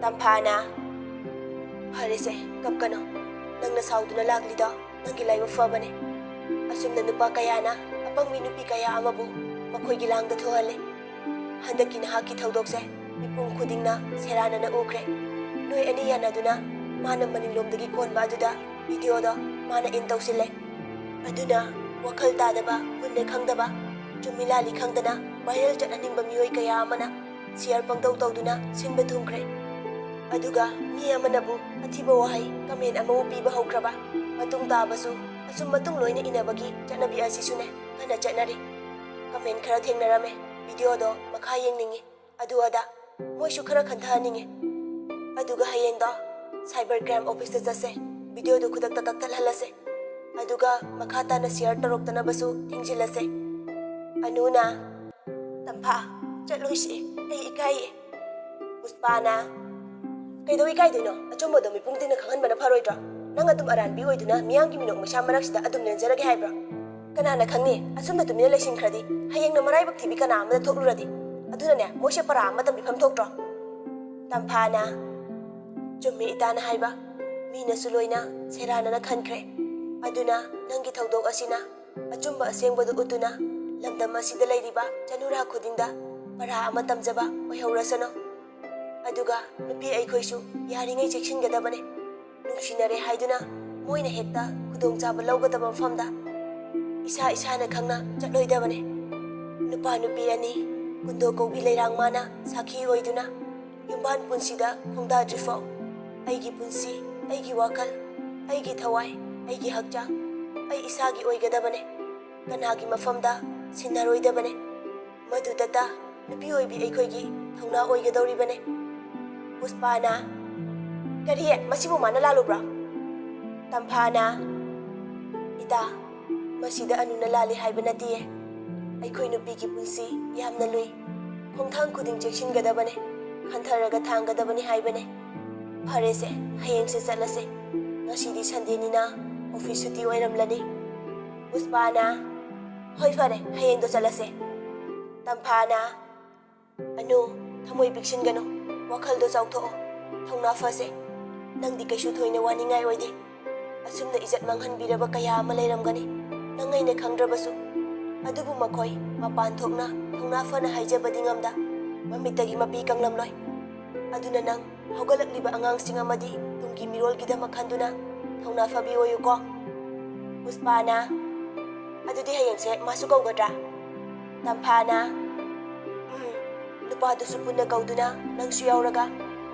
ꯇꯝꯐꯥꯅ, ꯐꯔꯦꯁꯦ, ꯀꯞꯀꯅꯨ꯫ ꯅꯪꯅ ꯁꯥꯎꯗꯨꯅ ꯂꯥꯛꯂꯤꯗꯣ ꯅꯪꯒꯤ ꯂꯥꯏꯕꯛ ꯐꯕꯅꯦ꯫ ꯑꯁꯨꯝꯅ ꯅꯨꯄꯥ ꯀꯌꯥꯅ ꯑꯄꯪꯕꯤ ꯅꯨꯄꯤ ꯀꯌꯥ ꯑꯃꯕꯨ ꯃꯈꯣꯏꯒꯤ ꯂꯥꯡꯗ ꯊꯣꯛꯍꯜꯂꯦ꯫ ꯍꯟꯗꯛꯀꯤ ꯅꯍꯥꯛꯀꯤ ꯊꯧꯗꯣꯛꯁꯦ ꯃꯤꯄꯨꯝ ꯈꯨꯗꯤꯡꯅ ꯁꯦꯔꯥꯟꯅꯅ ꯎꯈ꯭ꯔꯦ꯫ ꯅꯣꯏ ꯑꯅꯤ ꯌꯥꯅꯗꯨꯅ ꯃꯥꯅ ꯃꯅꯤꯡꯂꯣꯝꯗꯒꯤ ꯀꯣꯟꯕ ꯑꯗꯨꯗ ꯚꯤꯗꯤꯑꯣꯗꯣ ꯃꯥꯅ ꯏꯟ ꯇꯧꯁꯤꯜꯂꯦ꯫ ꯑꯗꯨꯅ ꯋꯥꯈꯜ ꯇꯥꯗꯕ, ꯃꯨꯟꯅ ꯈꯪꯗꯕ, ꯆꯨꯝꯃꯤ ꯂꯥꯜꯂꯤ ꯈꯪꯗꯅ ꯚꯥꯏꯔꯦꯜ ꯆꯠꯍꯟꯅꯤꯡꯕ ꯃꯤꯑꯣꯏ ꯀꯌꯥ ꯑꯃꯅ ꯁꯤꯌꯔ ꯄꯪꯇꯧ ꯇꯧꯗꯨꯅ ꯁꯤꯟꯕ ꯊꯨꯡꯈ꯭ꯔꯦ꯫ ꯑꯗꯨꯒ ꯃꯤ ꯑꯃꯅꯕꯨ ꯑꯊꯤꯕ ꯋꯥꯍꯩ ꯀꯃꯦꯟ ꯑꯃꯕꯨ ꯄꯤꯕ ꯍꯧꯈ꯭ꯔꯕ꯫ ꯃꯇꯨꯡ ꯇꯥꯕꯁꯨ ꯑꯁꯨꯝ ꯃꯇꯨꯡ ꯂꯣꯏꯅ ꯏꯟꯅꯕꯒꯤ ꯆꯠꯅꯕꯤ ꯑꯁꯤꯁꯨꯅꯦ ꯀꯟꯅ ꯆꯠꯅꯔꯤ꯫ ꯀꯃꯦꯟ ꯈꯔ ꯊꯦꯡꯅꯔꯝꯃꯦ, ꯚꯤꯗꯤꯑꯣꯗꯣ ꯃꯈꯥ ꯌꯦꯡꯅꯤꯡꯉꯤ, ꯑꯗꯨ ꯑꯗꯥ꯫ ꯃꯣꯏꯁꯨ ꯈꯔ ꯈꯟꯊꯍꯟꯅꯤꯡꯉꯤ꯫ ꯑꯗꯨꯒ ꯍꯌꯦꯡꯗꯣ ꯁꯥꯏꯕꯔ ꯀ꯭ꯔꯥꯏꯝ ꯑꯣꯐꯤꯁꯇ ꯆꯠꯁꯦ, ꯚꯤꯗꯤꯑꯣꯗꯨ ꯈꯨꯗꯛꯇ ꯀꯛꯊꯠꯍꯜꯂꯁꯦ꯫ ꯑꯗꯨꯒ ꯃꯈꯥ ꯇꯥꯅ ꯁꯤꯌꯔ ꯇꯧꯔꯛꯇꯅꯕꯁꯨ ꯊꯤꯡꯖꯤꯜꯂꯁꯦ꯫ ꯑꯅꯨꯅ, "ꯇꯝꯐꯥ, ꯆꯠꯂꯣꯏꯁꯦ, ꯑꯩ ꯏꯀꯥꯏꯌꯦ꯫" ꯄꯨꯁꯄꯥꯅ, "ꯀꯩꯗꯧ ꯏꯀꯥꯏꯗꯣꯏꯅꯣ? ꯑꯆꯨꯝꯕꯗꯣ ꯃꯤꯄꯨꯝ ꯈꯨꯗꯤꯡꯅ ꯈꯪꯍꯟꯕꯅ ꯐꯔꯣꯏꯗ꯭ꯔꯣ? ꯅꯪ ꯑꯗꯨꯝ ꯑꯔꯥꯟꯕꯤ ꯑꯣꯏꯗꯨꯅ ꯃꯤꯌꯥꯝꯒꯤ ꯃꯤꯅꯣꯛ ꯃꯩꯁꯥ ꯃꯔꯛꯁꯤꯗ ꯑꯗꯨꯝ ꯂꯦꯟꯖꯔꯒꯦ ꯍꯥꯏꯕ꯭ꯔꯣ? ꯀꯅꯥꯅ ꯈꯪꯅꯤ, ꯑꯁꯨꯝꯅ ꯇꯨꯃꯤꯟꯅ ꯂꯩꯁꯤꯟꯈ꯭ꯔꯗꯤ ꯍꯌꯦꯡꯅ ꯃꯔꯥꯏꯕꯛ ꯊꯤꯕꯤ ꯀꯅꯥ ꯑꯃꯗ ꯊꯣꯛꯂꯨꯔꯗꯤ? ꯑꯗꯨꯅꯅꯦ, ꯃꯣꯏꯁꯦ ꯄꯔꯥ ꯑꯃ ꯇꯝꯕꯤꯐꯝ ꯊꯣꯛꯇ꯭ꯔꯣ?" ꯇꯝꯐꯥꯅ, "ꯆꯨꯝꯃꯤ ꯏꯇꯥꯅ ꯍꯥꯏꯕ, ꯃꯤꯅꯁꯨ ꯂꯣꯏꯅ ꯁꯦꯔꯥꯟꯅꯅ ꯈꯟꯈ꯭ꯔꯦ꯫ ꯑꯗꯨꯅ ꯅꯪꯒꯤ ꯊꯧꯗꯣꯛ ꯑꯁꯤꯅ ꯑꯆꯨꯝꯕ ꯑꯁꯦꯡꯕꯗꯨ ꯎꯠꯇꯨꯅ ꯂꯝꯗꯝ ꯑꯁꯤꯗ ꯂꯩꯔꯤꯕ ꯆꯅꯨꯔꯥ ꯈꯨꯗꯤꯡꯗ ꯄꯔꯥ ꯑꯃ ꯇꯝꯖꯕ ꯑꯣꯏꯍꯧꯔꯁꯅꯨ꯫ ꯑꯗꯨꯒ ꯅꯨꯄꯤ ꯑꯩꯈꯣꯏꯁꯨ ꯌꯥꯔꯤꯉꯩ ꯆꯦꯛꯁꯤꯟꯒꯗꯕꯅꯦ꯫ ꯅꯨꯡꯁꯤꯅꯔꯦ ꯍꯥꯏꯗꯨꯅ ꯃꯣꯏꯅ ꯍꯦꯛꯇ ꯈꯨꯗꯣꯡꯆꯥꯕ ꯂꯧꯒꯗꯕ ꯃꯐꯝꯗ ꯏꯁꯥ ꯏꯁꯥꯅ ꯈꯪꯅ ꯆꯠꯂꯣꯏꯗꯕꯅꯦ꯫ ꯅꯨꯄꯥ ꯅꯨꯄꯤ ꯑꯅꯤ ꯀꯨꯟꯗꯣ ꯀꯧꯕꯤ ꯂꯩꯔꯥꯡ ꯃꯥꯅ ꯁꯥꯈꯤ ꯑꯣꯏꯗꯨꯅ ꯌꯨꯝꯕꯥꯟ ꯄꯨꯟꯁꯤꯗ ꯈꯣꯡꯗꯥꯗ꯭ꯔꯤꯐꯥꯎ ꯑꯩꯒꯤ ꯄꯨꯟꯁꯤ, ꯑꯩꯒꯤ ꯋꯥꯈꯜ, ꯑꯩꯒꯤ ꯊꯋꯥꯏ, ꯑꯩꯒꯤ ꯍꯛꯆꯥꯡ ꯑꯩ ꯏꯁꯥꯒꯤ ꯑꯣꯏꯒꯗꯕꯅꯦ꯫ ꯀꯅꯥꯒꯤ ꯃꯐꯝꯗ ꯁꯤꯟꯅꯔꯣꯏꯗꯕꯅꯦ꯫ ꯃꯗꯨꯗꯇ ꯅꯨꯄꯤ ꯑꯣꯏꯕꯤ ꯑꯩꯈꯣꯏꯒꯤ ꯊꯧꯅꯥ ꯑꯣꯏꯒꯗꯧꯔꯤꯕꯅꯦ꯫" ꯄꯨꯁꯄꯥꯅ, "ꯀꯔꯤ? ꯃꯁꯤꯕꯨ ꯃꯥꯅ ꯂꯥꯜꯂꯨꯕ꯭ꯔꯣ?" ꯇꯝꯐꯥꯅ, "ꯏꯇꯥ, ꯃꯁꯤꯗ ꯑꯅꯨꯅ ꯂꯥꯜꯂꯤ ꯍꯥꯏꯕ ꯅꯠꯇꯤꯌꯦ꯫ ꯑꯩꯈꯣꯏ ꯅꯨꯄꯤꯒꯤ ꯄꯨꯟꯁꯤ ꯌꯥꯝꯅ ꯂꯨꯏ꯫ ꯈꯣꯡꯊꯥꯡ ꯈꯨꯗꯤꯡ ꯆꯦꯛꯁꯤꯟꯒꯗꯕꯅꯦ, ꯈꯟꯊꯔꯒ ꯊꯥꯡꯒꯗꯕꯅꯤ ꯍꯥꯏꯕꯅꯦ꯫ "ꯐꯔꯦꯁꯦ, ꯍꯌꯦꯡꯁꯦ ꯆꯠꯂꯁꯦ꯫ ꯉꯁꯤꯗꯤ ꯁꯟꯗꯦꯅꯤꯅ ꯑꯣꯐꯤꯁ ꯁꯨꯇꯤ ꯑꯣꯏꯔꯝꯂꯅꯤ꯫" ꯄꯨꯁꯄꯥꯅ, "ꯍꯣꯏ, ꯐꯔꯦ, ꯍꯌꯦꯡꯗꯣ ꯆꯠꯂꯁꯦ꯫" ꯇꯝꯐꯥꯅ, "ꯑꯅꯨ, ꯊꯃꯣꯏ ꯄꯤꯛꯁꯤꯟꯒꯅꯨ, ꯋꯥꯈꯜꯗꯣ ꯆꯥꯎꯊꯣꯛꯑꯣ, ꯊꯧꯅꯥ ꯐꯁꯦ꯫ ꯅꯪꯗꯤ ꯀꯩꯁꯨ ꯊꯣꯏꯅ ꯋꯥꯅꯤꯡꯉꯥꯏ ꯑꯣꯏꯗꯦ꯫ ꯑꯁꯨꯝꯅ ꯏꯖꯠ ꯃꯥꯡꯍꯟꯕꯤꯔꯕ ꯀꯌꯥ ꯑꯃ ꯂꯩꯔꯝꯒꯅꯤ, ꯅꯪ ꯑꯩꯅ ꯈꯪꯗ꯭ꯔꯕꯁꯨ꯫ ꯑꯗꯨꯕꯨ ꯃꯈꯣꯏ ꯃꯄꯥꯟ ꯊꯣꯛꯅ ꯊꯧꯅꯥ ꯐꯅ ꯍꯥꯏꯖꯕꯗꯤ ꯉꯝꯗ, ꯃꯃꯤꯠꯇꯒꯤ ꯃꯄꯤ ꯀꯪꯂꯝꯂꯣꯏ꯫ ꯑꯗꯨꯅ ꯅꯪ ꯍꯧꯒꯠꯂꯛꯂꯤꯕ ꯑꯉꯥꯡꯁꯤꯡ ꯑꯃꯗꯤ ꯇꯨꯡꯒꯤ ꯃꯤꯔꯣꯜꯒꯤꯗꯃꯛ ꯈꯟꯗꯨꯅ ꯊꯧꯅꯥ ꯐꯕꯤ ꯑꯣꯏꯌꯨꯀꯣ꯫" ꯄꯨꯁꯄꯥꯅ, "ꯑꯗꯨꯗꯤ ꯍꯌꯦꯡꯁꯦ ꯃꯥꯁꯨ ꯀꯧꯒꯗ꯭ꯔꯥ?" ꯇꯝꯐꯥꯅ, "ꯎꯝ, ꯅꯨꯄꯥꯗꯨꯁꯨ ꯄꯨꯟꯅ ꯀꯧꯗꯨꯅ ꯅꯪꯁꯨ ꯌꯥꯎꯔꯒ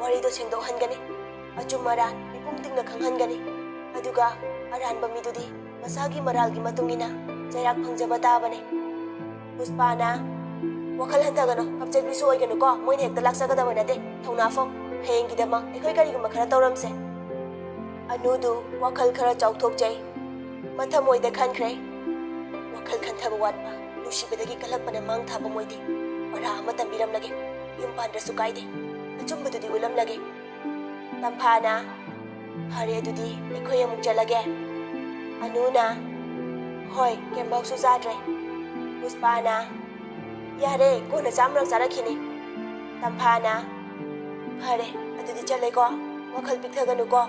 ꯋꯥꯔꯤꯗꯣ ꯁꯦꯡꯗꯣꯛꯍꯟꯒꯅꯤ꯫ ꯑꯆꯨꯝ ꯑꯔꯥꯟ ꯃꯤꯄꯨꯝ ꯇꯤꯡꯅ ꯈꯪꯍꯟꯒꯅꯤ꯫ ꯑꯗꯨꯒ ꯑꯔꯥꯟꯕ ꯃꯤꯗꯨꯗꯤ ꯃꯁꯥꯒꯤ ꯃꯔꯥꯜꯒꯤ ꯃꯇꯨꯡ ꯏꯟꯅ ꯆꯩꯔꯥꯛ ꯐꯪꯖꯕ ꯇꯥꯕꯅꯤ꯫" ꯄꯨꯁꯄꯥꯅ, "ꯋꯥꯈꯜ ꯍꯟꯊꯒꯅꯨ, ꯀꯞꯆꯦꯠꯄꯤꯁꯨ ꯑꯣꯏꯒꯅꯨꯀꯣ, ꯃꯣꯏꯅ ꯍꯦꯛꯇ ꯂꯥꯛꯆꯒꯗꯕ ꯅꯠꯇꯦ, ꯊꯧꯅꯥ ꯐꯧ꯫ ꯍꯌꯦꯡꯒꯤꯗꯃꯛ ꯑꯩꯈꯣꯏ ꯀꯔꯤꯒꯨꯝꯕ ꯈꯔ ꯇꯧꯔꯝꯁꯦ꯫" ꯑꯅꯨꯗꯨ ꯋꯥꯈꯜ ꯈꯔ ꯆꯥꯎꯊꯣꯛꯆꯩ꯫ ꯃꯊꯃꯣꯏꯗ ꯈꯟꯈ꯭ꯔꯦ, "ꯋꯥꯈꯜ ꯈꯟꯊꯕ ꯋꯥꯠꯄ, ꯅꯨꯡꯁꯤꯕꯗꯒꯤ ꯀꯜꯂꯛꯄꯅ ꯃꯥꯡ ꯊꯥꯕ ꯃꯣꯏꯗꯤ ꯄꯔꯥ ꯑꯃ ꯇꯝꯕꯤꯔꯝꯂꯒꯦ꯫ ꯌꯨꯝ ꯄꯥꯟꯗ꯭ꯔꯁꯨ ꯀꯥꯏꯗꯦ, ꯑꯆꯨꯝꯕꯗꯨꯗꯤ ꯎꯠꯂꯝꯂꯒꯦ꯫" ꯇꯝꯐꯥꯅ, "ꯐꯔꯦ, ꯑꯗꯨꯗꯤ ꯑꯩꯈꯣꯏ ꯑꯃꯨꯛ ꯆꯠꯂꯒꯦ꯫" ꯑꯅꯨꯅ, "ꯍꯣꯏ, ꯀꯦꯝꯕꯥꯎꯁꯨ ꯆꯥꯗ꯭ꯔꯦ꯫" ꯄꯨꯁꯄꯥꯅ, "ꯌꯥꯔꯦ, ꯀꯣꯟꯅ ꯆꯥꯝꯔꯛ ꯆꯥꯔꯛꯈꯤꯅꯤ꯫" ꯇꯝꯐꯥꯅ, "ꯐꯔꯦ, ꯑꯗꯨꯗꯤ ꯆꯠꯂꯦꯀꯣ, ꯋꯥꯈꯜ ꯄꯤꯛꯊꯒꯅꯨꯀꯣ꯫"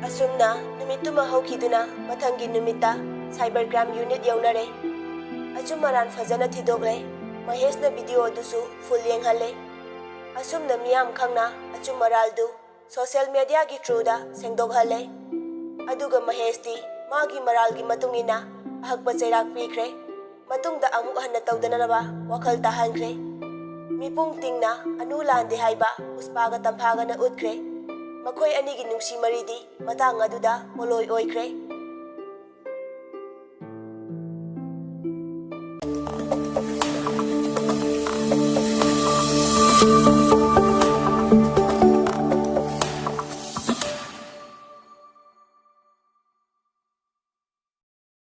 ꯑꯁꯨꯝꯅ ꯅꯨꯃꯤꯠꯇꯨꯃ ꯍꯧꯈꯤꯗꯨꯅ ꯃꯊꯪꯒꯤ ꯅꯨꯃꯤꯠꯇ cyber crime unit ꯌꯧꯅꯔꯦ꯫ ꯑꯆꯨꯝ ꯑꯔꯥꯟ ꯐꯖꯅ ꯊꯤꯗꯣꯛꯂꯦ꯫ ꯃꯍꯦꯁꯅ video ꯑꯗꯨꯁꯨ full ꯌꯦꯡꯍꯜꯂꯦ꯫ ꯑꯁꯨꯝꯅ ꯃꯤꯌꯥꯝ ꯈꯪꯅ ꯑꯆꯨꯝ ꯑꯔꯥꯜꯗꯨ social mediaꯒꯤ throughꯗ ꯁꯦꯡꯗꯣꯛꯍꯜꯂꯦ꯫ ꯑꯗꯨꯒ ꯃꯍꯦꯁꯇꯤ ꯃꯥꯒꯤ ꯃꯔꯥꯜꯒꯤ ꯃꯇꯨꯡ ꯏꯟꯅ ꯑꯍꯛꯄ ꯆꯩꯔꯥꯛ ꯄꯤꯈ꯭ꯔꯦ꯫ ꯃꯇꯨꯡꯗ ꯑꯃꯨꯛ ꯍꯟꯅ ꯇꯧꯗꯅꯅꯕ ꯋꯥꯈꯜ ꯇꯥꯍꯟꯈ꯭ꯔꯦ꯫ ꯃꯤꯄꯨꯝ ꯇꯤꯡꯅ ꯑꯅꯨ ꯂꯥꯟꯗꯦ ꯍꯥꯏꯕ ꯄꯨꯁꯄꯥꯒ ꯇꯝꯐꯥꯒꯅ ꯎꯠꯈ꯭ꯔꯦ꯫ ꯃꯈꯣꯏ ꯑꯅꯤꯒꯤ ꯅꯨꯡꯁꯤ ꯃꯔꯤꯗꯤ ꯃꯇꯥꯡ ꯑꯗꯨꯗ ꯄꯣꯂꯣꯏ ꯑꯣꯏꯈ꯭ꯔꯦ꯫